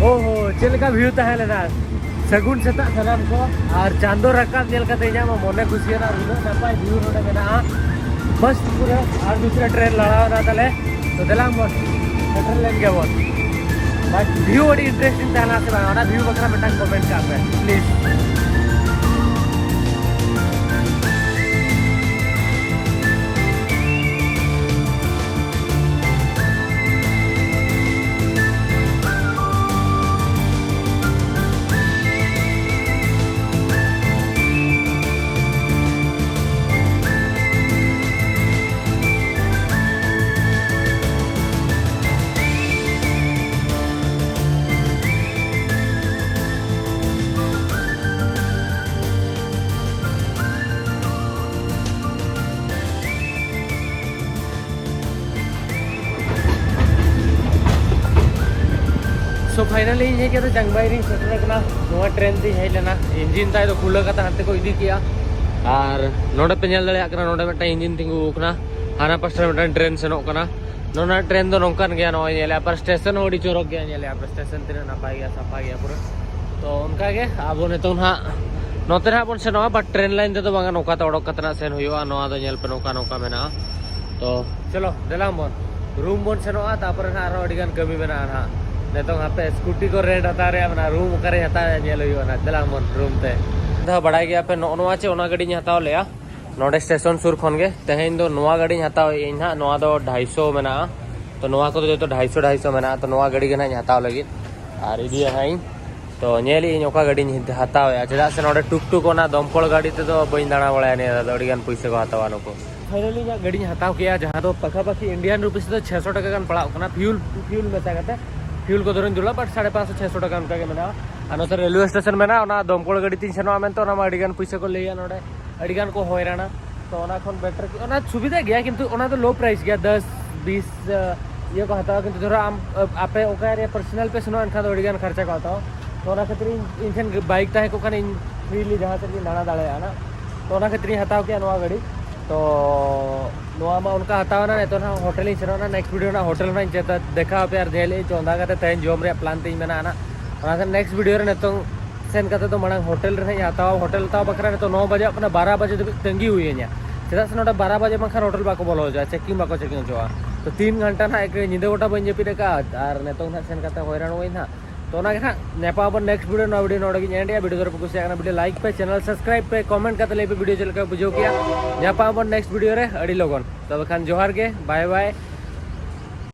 ᱳᱦᱳ, ᱪᱮᱫ ᱞᱮᱠᱟ ᱵᱷᱤᱭᱩ ᱛᱟᱦᱮᱸ ᱞᱮᱱᱟ! ᱥᱟᱹᱜᱩᱱ ᱥᱮᱛᱟᱜ ᱥᱟᱱᱟᱢ ᱠᱚ᱾ ᱟᱨ ᱪᱟᱸᱫᱚ ᱨᱟᱠᱟᱵ ᱧᱮᱞ ᱠᱟᱛᱮ ᱤᱧᱟᱹᱜ ᱢᱟ ᱢᱚᱱᱮ ᱠᱩᱥᱤᱭᱮᱱᱟ, ᱩᱱᱟᱹᱜ ᱱᱟᱯᱟᱭ ᱵᱷᱤᱭᱩ ᱱᱚᱰᱮ ᱢᱮᱱᱟᱜᱼᱟ᱾ ᱢᱚᱥᱛ ᱯᱩᱨᱟᱹ ᱟᱨ ᱢᱤᱫᱴᱮᱱ ᱴᱨᱮᱱ ᱞᱟᱲᱟᱣ ᱮᱱᱟ ᱛᱟᱞᱮ, ᱛᱚ ᱫᱮᱞᱟ ᱵᱚᱱ᱾ ᱥᱮᱴᱮᱨ ᱞᱮᱱ ᱜᱮᱭᱟ ᱵᱚᱱ᱾ ᱵᱟᱴ ᱵᱷᱤᱭᱩ ᱟᱹᱰᱤ ᱤᱱᱴᱟᱨᱮᱥᱴᱤᱝ ᱛᱟᱦᱮᱱᱟ ᱥᱮ ᱵᱟᱝ, ᱚᱱᱟ ᱵᱷᱤᱭᱩ ᱵᱟᱠᱷᱨᱟ ᱢᱤᱫᱴᱟᱝ ᱠᱚᱢᱮᱱᱴ ᱠᱟᱜ ᱯᱮ ᱯᱞᱤᱡᱽ᱾ So finally ᱤᱧ ᱦᱮᱡ ᱠᱟᱛᱮ ᱪᱟᱝᱢᱟᱭ ᱨᱤᱧ ᱥᱮᱴᱮᱨ ᱟᱠᱟᱱᱟ᱾ ᱱᱚᱣᱟ ᱴᱨᱮᱱ ᱛᱤᱧ ᱦᱮᱡ ᱞᱮᱱᱟ, ᱤᱧᱡᱤᱱ ᱛᱟᱭ ᱫᱚ ᱠᱷᱩᱞᱟᱹ ᱠᱟᱛᱮ ᱦᱟᱱᱛᱮ ᱠᱚ ᱤᱫᱤ ᱠᱮᱜᱼᱟ᱾ ᱟᱨ ᱱᱚᱰᱮ ᱯᱮ ᱧᱮᱞ ᱫᱟᱲᱮᱭᱟᱜ ᱠᱟᱱᱟ, ᱱᱚᱰᱮ ᱢᱤᱫᱴᱟᱝ ᱤᱧᱡᱤᱱ ᱛᱤᱸᱜᱩ ᱟᱠᱟᱱᱟ, ᱦᱟᱱᱟ ᱯᱟᱥᱴᱟ ᱨᱮ ᱢᱤᱫᱴᱟᱝ ᱴᱨᱮᱱ ᱥᱮᱱᱚᱜ ᱠᱟᱱᱟ᱾ ᱱᱚᱣᱟ ᱴᱨᱮᱱ ᱫᱚ ᱱᱚᱝᱠᱟᱱ ᱜᱮᱭᱟ, ᱱᱚᱜᱼᱚᱭ ᱧᱮᱞᱮᱫᱼᱟ ᱯᱮ ᱥᱴᱮᱥᱚᱱ ᱦᱚᱸ ᱟᱹᱰᱤ ᱪᱚᱨᱚᱠ ᱜᱮᱭᱟ, ᱧᱮᱞᱮᱫᱼᱟ ᱯᱮ ᱥᱴᱮᱥᱚᱱ ᱛᱤᱱᱟᱹᱜ ᱱᱟᱯᱟᱭ ᱜᱮᱭᱟ, ᱥᱟᱯᱷᱟ ᱜᱮᱭᱟ ᱯᱩᱨᱟᱹ᱾ ᱛᱚ ᱚᱱᱠᱟ ᱜᱮ ᱟᱵᱚ ᱱᱤᱛᱚᱝ ᱱᱟᱦᱟᱜ ᱱᱚᱛᱮ ᱱᱟᱦᱟᱜ ᱵᱚᱱ ᱥᱮᱱᱚᱜᱼᱟ, ᱵᱟᱴ ᱴᱨᱮᱱ ᱞᱟᱭᱤᱱ ᱛᱮᱫᱚ ᱵᱟᱝᱟ, ᱱᱚᱝᱠᱟ ᱛᱮ ᱚᱰᱚᱠ ᱠᱟᱛᱮ ᱱᱟᱜ ᱥᱮᱱ ᱦᱩᱭᱩᱜᱼᱟ᱾ ᱱᱚᱣᱟ ᱫᱚ ᱧᱮᱞ ᱯᱮ, ᱱᱚᱝᱠᱟ ᱱᱚᱝᱠᱟ ᱢᱮᱱᱟᱜᱼᱟ᱾ ᱛᱚ ᱪᱚᱞᱚ ᱫᱮᱞᱟ ᱵᱚᱱ ᱨᱩᱢ ᱵᱚᱱ ᱥᱮᱱᱚᱜᱼᱟ, ᱛᱟᱨᱯᱚᱨᱮ ᱱᱟᱦᱟᱜ ᱟᱨᱦᱚᱸ ᱟᱹᱰᱤ ᱜᱟᱱ ᱠᱟᱹᱢᱤ ᱢᱮᱱᱟᱜᱼᱟ ᱱᱟᱦᱟᱜ᱾ ᱱᱤᱛᱚᱝ ᱦᱟᱯᱮ ᱥᱠᱩᱴᱤ ᱠᱚ ᱨᱮᱱᱴ ᱦᱟᱛᱟᱣ ᱨᱮᱭᱟᱜ ᱢᱮᱱᱟᱜᱼᱟ, ᱨᱩᱢ ᱚᱠᱟᱨᱮᱧ ᱦᱟᱛᱟᱣᱟ ᱧᱮᱞ ᱦᱩᱭᱩᱜᱼᱟ ᱱᱟᱦᱟᱜ᱾ ᱫᱮᱞᱟ ᱵᱚᱱ ᱨᱩᱢ ᱛᱮ᱾ ᱫᱚ ᱵᱟᱲᱟᱭ ᱜᱮᱭᱟ ᱯᱮ, ᱱᱚᱜᱼᱚ ᱱᱚᱣᱟ ᱪᱮ ᱚᱱᱟ ᱜᱟᱹᱰᱤᱧ ᱦᱟᱛᱟᱣ ᱞᱮᱜᱼᱟ ᱱᱚᱰᱮ ᱥᱴᱮᱥᱚᱱ ᱥᱩᱨ ᱠᱷᱚᱱ ᱜᱮ᱾ ᱛᱮᱦᱮᱧ ᱫᱚ ᱱᱚᱣᱟ ᱜᱟᱹᱰᱤᱧ ᱦᱟᱛᱟᱣ ᱮᱫ ᱟᱹᱧ ᱱᱟᱦᱟᱜ, ᱱᱚᱣᱟ ᱫᱚ ᱰᱷᱟᱭᱥᱚ ᱢᱮᱱᱟᱜᱼᱟ᱾ ᱛᱚ ᱱᱚᱣᱟ ᱠᱚᱫᱚ ᱡᱚᱛᱚ ᱰᱷᱟᱭᱥᱚ ᱰᱷᱟᱭᱥᱚ ᱢᱮᱱᱟᱜᱼᱟ᱾ ᱛᱚ ᱱᱚᱣᱟ ᱜᱟᱹᱰᱤ ᱜᱮ ᱱᱟᱦᱟᱜ ᱤᱧ ᱦᱟᱛᱟᱣ ᱞᱟᱹᱜᱤᱫ ᱟᱨ ᱤᱫᱤᱭᱟ ᱦᱟᱸᱜ ᱤᱧ᱾ ᱛᱚ ᱧᱮᱞ ᱤᱧ ᱚᱠᱟ ᱜᱟᱹᱰᱤᱧ ᱦᱟᱛᱟᱣᱮᱜᱼᱟ, ᱪᱮᱫᱟᱜ ᱥᱮ ᱱᱚᱰᱮ ᱴᱩᱠ ᱴᱩᱠ ᱚᱱᱟ ᱫᱚᱢᱠᱚᱞ ᱜᱟᱹᱰᱤ ᱛᱮᱫᱚ ᱵᱟᱹᱧ ᱫᱟᱬᱟ ᱵᱟᱲᱟᱭᱟ ᱱᱤᱭᱟᱹ ᱫᱷᱟᱣ ᱫᱚ, ᱟᱹᱰᱤ ᱜᱟᱱ ᱯᱩᱭᱥᱟᱹ ᱠᱚ ᱦᱟᱛᱟᱣᱟ ᱱᱩᱠᱩ᱾ ᱯᱷᱟᱭᱱᱟᱞᱤ ᱤᱧᱟᱹᱜ ᱜᱟᱹᱰᱤᱧ ᱦᱟᱛᱟᱣ ᱠᱮᱜᱼᱟ, ᱡᱟᱦᱟᱸ ᱫᱚ ᱯᱟᱠᱷᱟ ᱯᱟᱠᱷᱤ ᱤᱱᱰᱤᱭᱟᱱ ᱨᱩᱯᱤᱥ ᱫᱚ ᱪᱷᱮᱥᱚ ᱴᱟᱠᱟ ᱜᱟᱱ ᱯᱟᱲᱟᱜ ᱠᱟᱱᱟ, ᱯᱷᱤᱭᱩᱞ ᱯᱷᱤᱭᱩᱞ ᱢᱮᱥᱟ ᱠᱟᱛᱮ᱾ ᱯᱷᱤᱭᱩᱞ ᱠᱚ ᱫᱷᱚᱨᱚᱧ ᱫᱩᱞᱟ, ᱵᱟᱴ ᱥᱟᱲᱮ ᱯᱟᱸᱪᱥᱚ ᱪᱷᱮᱥᱚ ᱴᱟᱠᱟ ᱚᱱᱠᱟ ᱜᱮ ᱢᱮᱱᱟᱜᱼᱟ᱾ ᱟᱨ ᱱᱚᱛᱮ ᱨᱮᱞᱣᱮ ᱥᱴᱮᱥᱚᱱ ᱢᱮᱱᱟᱜᱼᱟ, ᱚᱱᱟ ᱫᱚᱢᱠᱚᱞ ᱜᱟᱹᱰᱤ ᱛᱤᱧ ᱥᱮᱱᱚᱜᱼᱟ ᱢᱮᱱᱛᱮ ᱚᱱᱟ ᱢᱟ ᱟᱹᱰᱤ ᱜᱟᱱ ᱯᱩᱭᱥᱟᱹ ᱠᱚ ᱞᱟᱹᱭᱟ ᱱᱚᱰᱮ᱾ ᱟᱹᱰᱤ ᱜᱟᱱ ᱠᱚ ᱦᱚᱭᱨᱟᱱᱟ᱾ ᱛᱚ ᱚᱱᱟ ᱠᱷᱚᱱ ᱵᱮᱴᱟᱨ ᱠᱤ, ᱚᱱᱟ ᱥᱩᱵᱤᱫᱷᱟ ᱜᱮᱭᱟ, ᱠᱤᱱᱛᱩ ᱚᱱᱟ ᱫᱚ ᱞᱳ ᱯᱨᱟᱭᱤᱥ ᱜᱮᱭᱟ, ᱫᱚᱥ ᱵᱤᱥ ᱤᱭᱟᱹ ᱠᱚ ᱦᱟᱛᱟᱣᱟ, ᱠᱤᱱᱛᱩ ᱫᱷᱚᱨᱚ ᱟᱢ ᱟᱯᱮ ᱚᱠᱟ ᱨᱮ ᱯᱟᱨᱥᱚᱱᱟᱞ ᱯᱮ ᱥᱮᱱᱚᱜᱼᱟ, ᱮᱱᱠᱷᱟᱱ ᱫᱚ ᱟᱹᱰᱤ ᱜᱟᱱ ᱠᱷᱚᱨᱪᱟ ᱠᱚ ᱦᱟᱛᱟᱣᱟ᱾ ᱛᱚ ᱚᱱᱟ ᱠᱷᱟᱹᱛᱤᱨ ᱤᱧ ᱤᱧ ᱴᱷᱮᱱ ᱵᱟᱭᱤᱠ ᱛᱟᱦᱮᱸ ᱠᱚᱜ ᱠᱷᱟᱱ ᱤᱧ ᱯᱷᱨᱤᱞᱤ ᱡᱟᱦᱟᱸ ᱥᱮᱫ ᱜᱤᱧ ᱫᱟᱬᱟ ᱫᱟᱲᱮᱭᱟᱜᱼᱟ ᱱᱟᱜ᱾ ᱛᱚ ᱚᱱᱟ ᱠᱷᱟᱹᱛᱤᱨ ᱤᱧ ᱦᱟᱛᱟᱣ ᱠᱮᱜᱼᱟ ᱱᱚᱣᱟ ᱜᱟᱹᱰᱤ᱾ ᱛᱚ ᱱᱚᱣᱟ ᱢᱟ ᱚᱱᱠᱟ ᱦᱟᱛᱟᱣ ᱮᱱᱟ, ᱱᱤᱛᱚᱜ ᱱᱟᱜ ᱦᱳᱴᱮᱞ ᱤᱧ ᱥᱮᱱᱚᱜᱼᱟ, ᱱᱮᱠᱥᱴ ᱵᱷᱤᱰᱤᱭᱳ ᱨᱮᱱᱟᱜ ᱦᱳᱴᱮᱞ ᱨᱮᱱᱟᱜ ᱤᱧ ᱪᱮᱫ ᱫᱮᱠᱷᱟᱣ ᱟᱯᱮᱭᱟ ᱟᱨ ᱡᱮ ᱦᱤᱞᱳᱜ ᱤᱧ ᱪᱚᱸᱫᱟ ᱠᱟᱛᱮ ᱛᱮᱦᱮᱧ ᱡᱚᱢ ᱨᱮᱭᱟᱜ ᱯᱞᱟᱱ ᱛᱤᱧ ᱢᱮᱱᱟᱜᱼᱟ ᱱᱟᱜ᱾ ᱚᱱᱟ ᱠᱷᱟᱱ ᱱᱮᱠᱥᱴ ᱵᱷᱤᱰᱤᱭᱳ ᱨᱮ ᱱᱤᱛᱚᱝ ᱥᱮᱱ ᱠᱟᱛᱮ ᱫᱚ ᱢᱟᱲᱟᱝ ᱦᱳᱴᱮᱞ ᱨᱮ ᱦᱟᱸᱜ ᱤᱧ ᱦᱟᱛᱟᱣᱟ᱾ ᱦᱳᱴᱮᱞ ᱦᱟᱛᱟᱣ ᱵᱟᱠᱷᱨᱟ ᱱᱤᱛᱚᱜ ᱱᱚ ᱵᱟᱡᱟᱜ ᱠᱟᱱᱟ, ᱵᱟᱨᱚ ᱵᱟᱡᱮ ᱫᱷᱟᱹᱵᱤᱡ ᱛᱟᱺᱜᱤ ᱦᱩᱭ ᱤᱧᱟ, ᱪᱮᱫᱟᱜ ᱥᱮ ᱱᱚᱰᱮ ᱵᱟᱨᱚ ᱵᱟᱡᱮ ᱵᱟᱝᱠᱷᱟᱱ ᱦᱳᱴᱮᱞ ᱵᱟᱠᱚ ᱵᱚᱞᱚ ᱦᱚᱪᱚᱣᱟᱜᱼᱟ, ᱪᱮᱠᱤᱝ ᱵᱟᱠᱚ ᱪᱮᱠᱤᱝ ᱦᱚᱪᱚᱣᱟᱜᱼᱟ᱾ ᱛᱚ ᱛᱤᱱ ᱜᱷᱚᱱᱴᱟ ᱱᱟᱦᱟᱜ ᱮᱠ ᱧᱤᱫᱟᱹ ᱜᱚᱴᱟ ᱵᱟᱹᱧ ᱡᱟᱹᱯᱤᱫ ᱟᱠᱟᱫᱼᱟ, ᱟᱨ ᱱᱤᱛᱚᱝ ᱱᱟᱦᱟᱜ ᱥᱮᱱ ᱠᱟᱛᱮ ᱦᱚᱭᱨᱟᱱ ᱦᱩᱭ ᱱᱟᱦᱟᱜ᱾ ᱛᱚ ᱚᱱᱟ ᱜᱮ ᱱᱟᱦᱟᱜ, ᱧᱟᱯᱟᱢ ᱟᱵᱚᱱ ᱱᱮᱠᱥᱴ ᱵᱷᱤᱰᱤᱭᱳ᱾ ᱱᱚᱣᱟ ᱵᱷᱤᱰᱤᱭᱳ ᱱᱚᱰᱮ ᱜᱤᱧ ᱮᱱᱰ ᱮᱜᱼᱟ᱾ ᱵᱷᱤᱰᱤᱭᱳ ᱡᱩᱫᱤ ᱯᱮ ᱠᱩᱥᱤᱭᱟᱜ ᱠᱟᱱᱟ, ᱵᱷᱤᱰᱤᱭᱳ ᱞᱟᱭᱤᱠ ᱯᱮ, ᱪᱮᱱᱮᱞ ᱥᱟᱵᱥᱠᱨᱟᱭᱤᱵ ᱯᱮ, ᱠᱚᱢᱮᱱᱴ ᱠᱟᱛᱮ ᱞᱟᱹᱭ ᱯᱮ ᱵᱷᱤᱰᱤᱭᱳ ᱪᱮᱫ ᱞᱮᱠᱟ ᱵᱩᱡᱷᱟᱹᱣ ᱠᱮᱜᱼᱟ᱾ ᱧᱟᱯᱟᱢ ᱟᱵᱚᱱ ᱱᱮᱠᱥᱴ ᱵᱷᱤᱰᱤᱭᱳ ᱨᱮ ᱟᱹᱰᱤ ᱞᱚᱜᱚᱱ᱾ ᱛᱚᱵᱮ ᱠᱷᱟᱱ ᱡᱚᱦᱟᱨ ᱜᱮ, ᱵᱟᱭ ᱵᱟᱭ᱾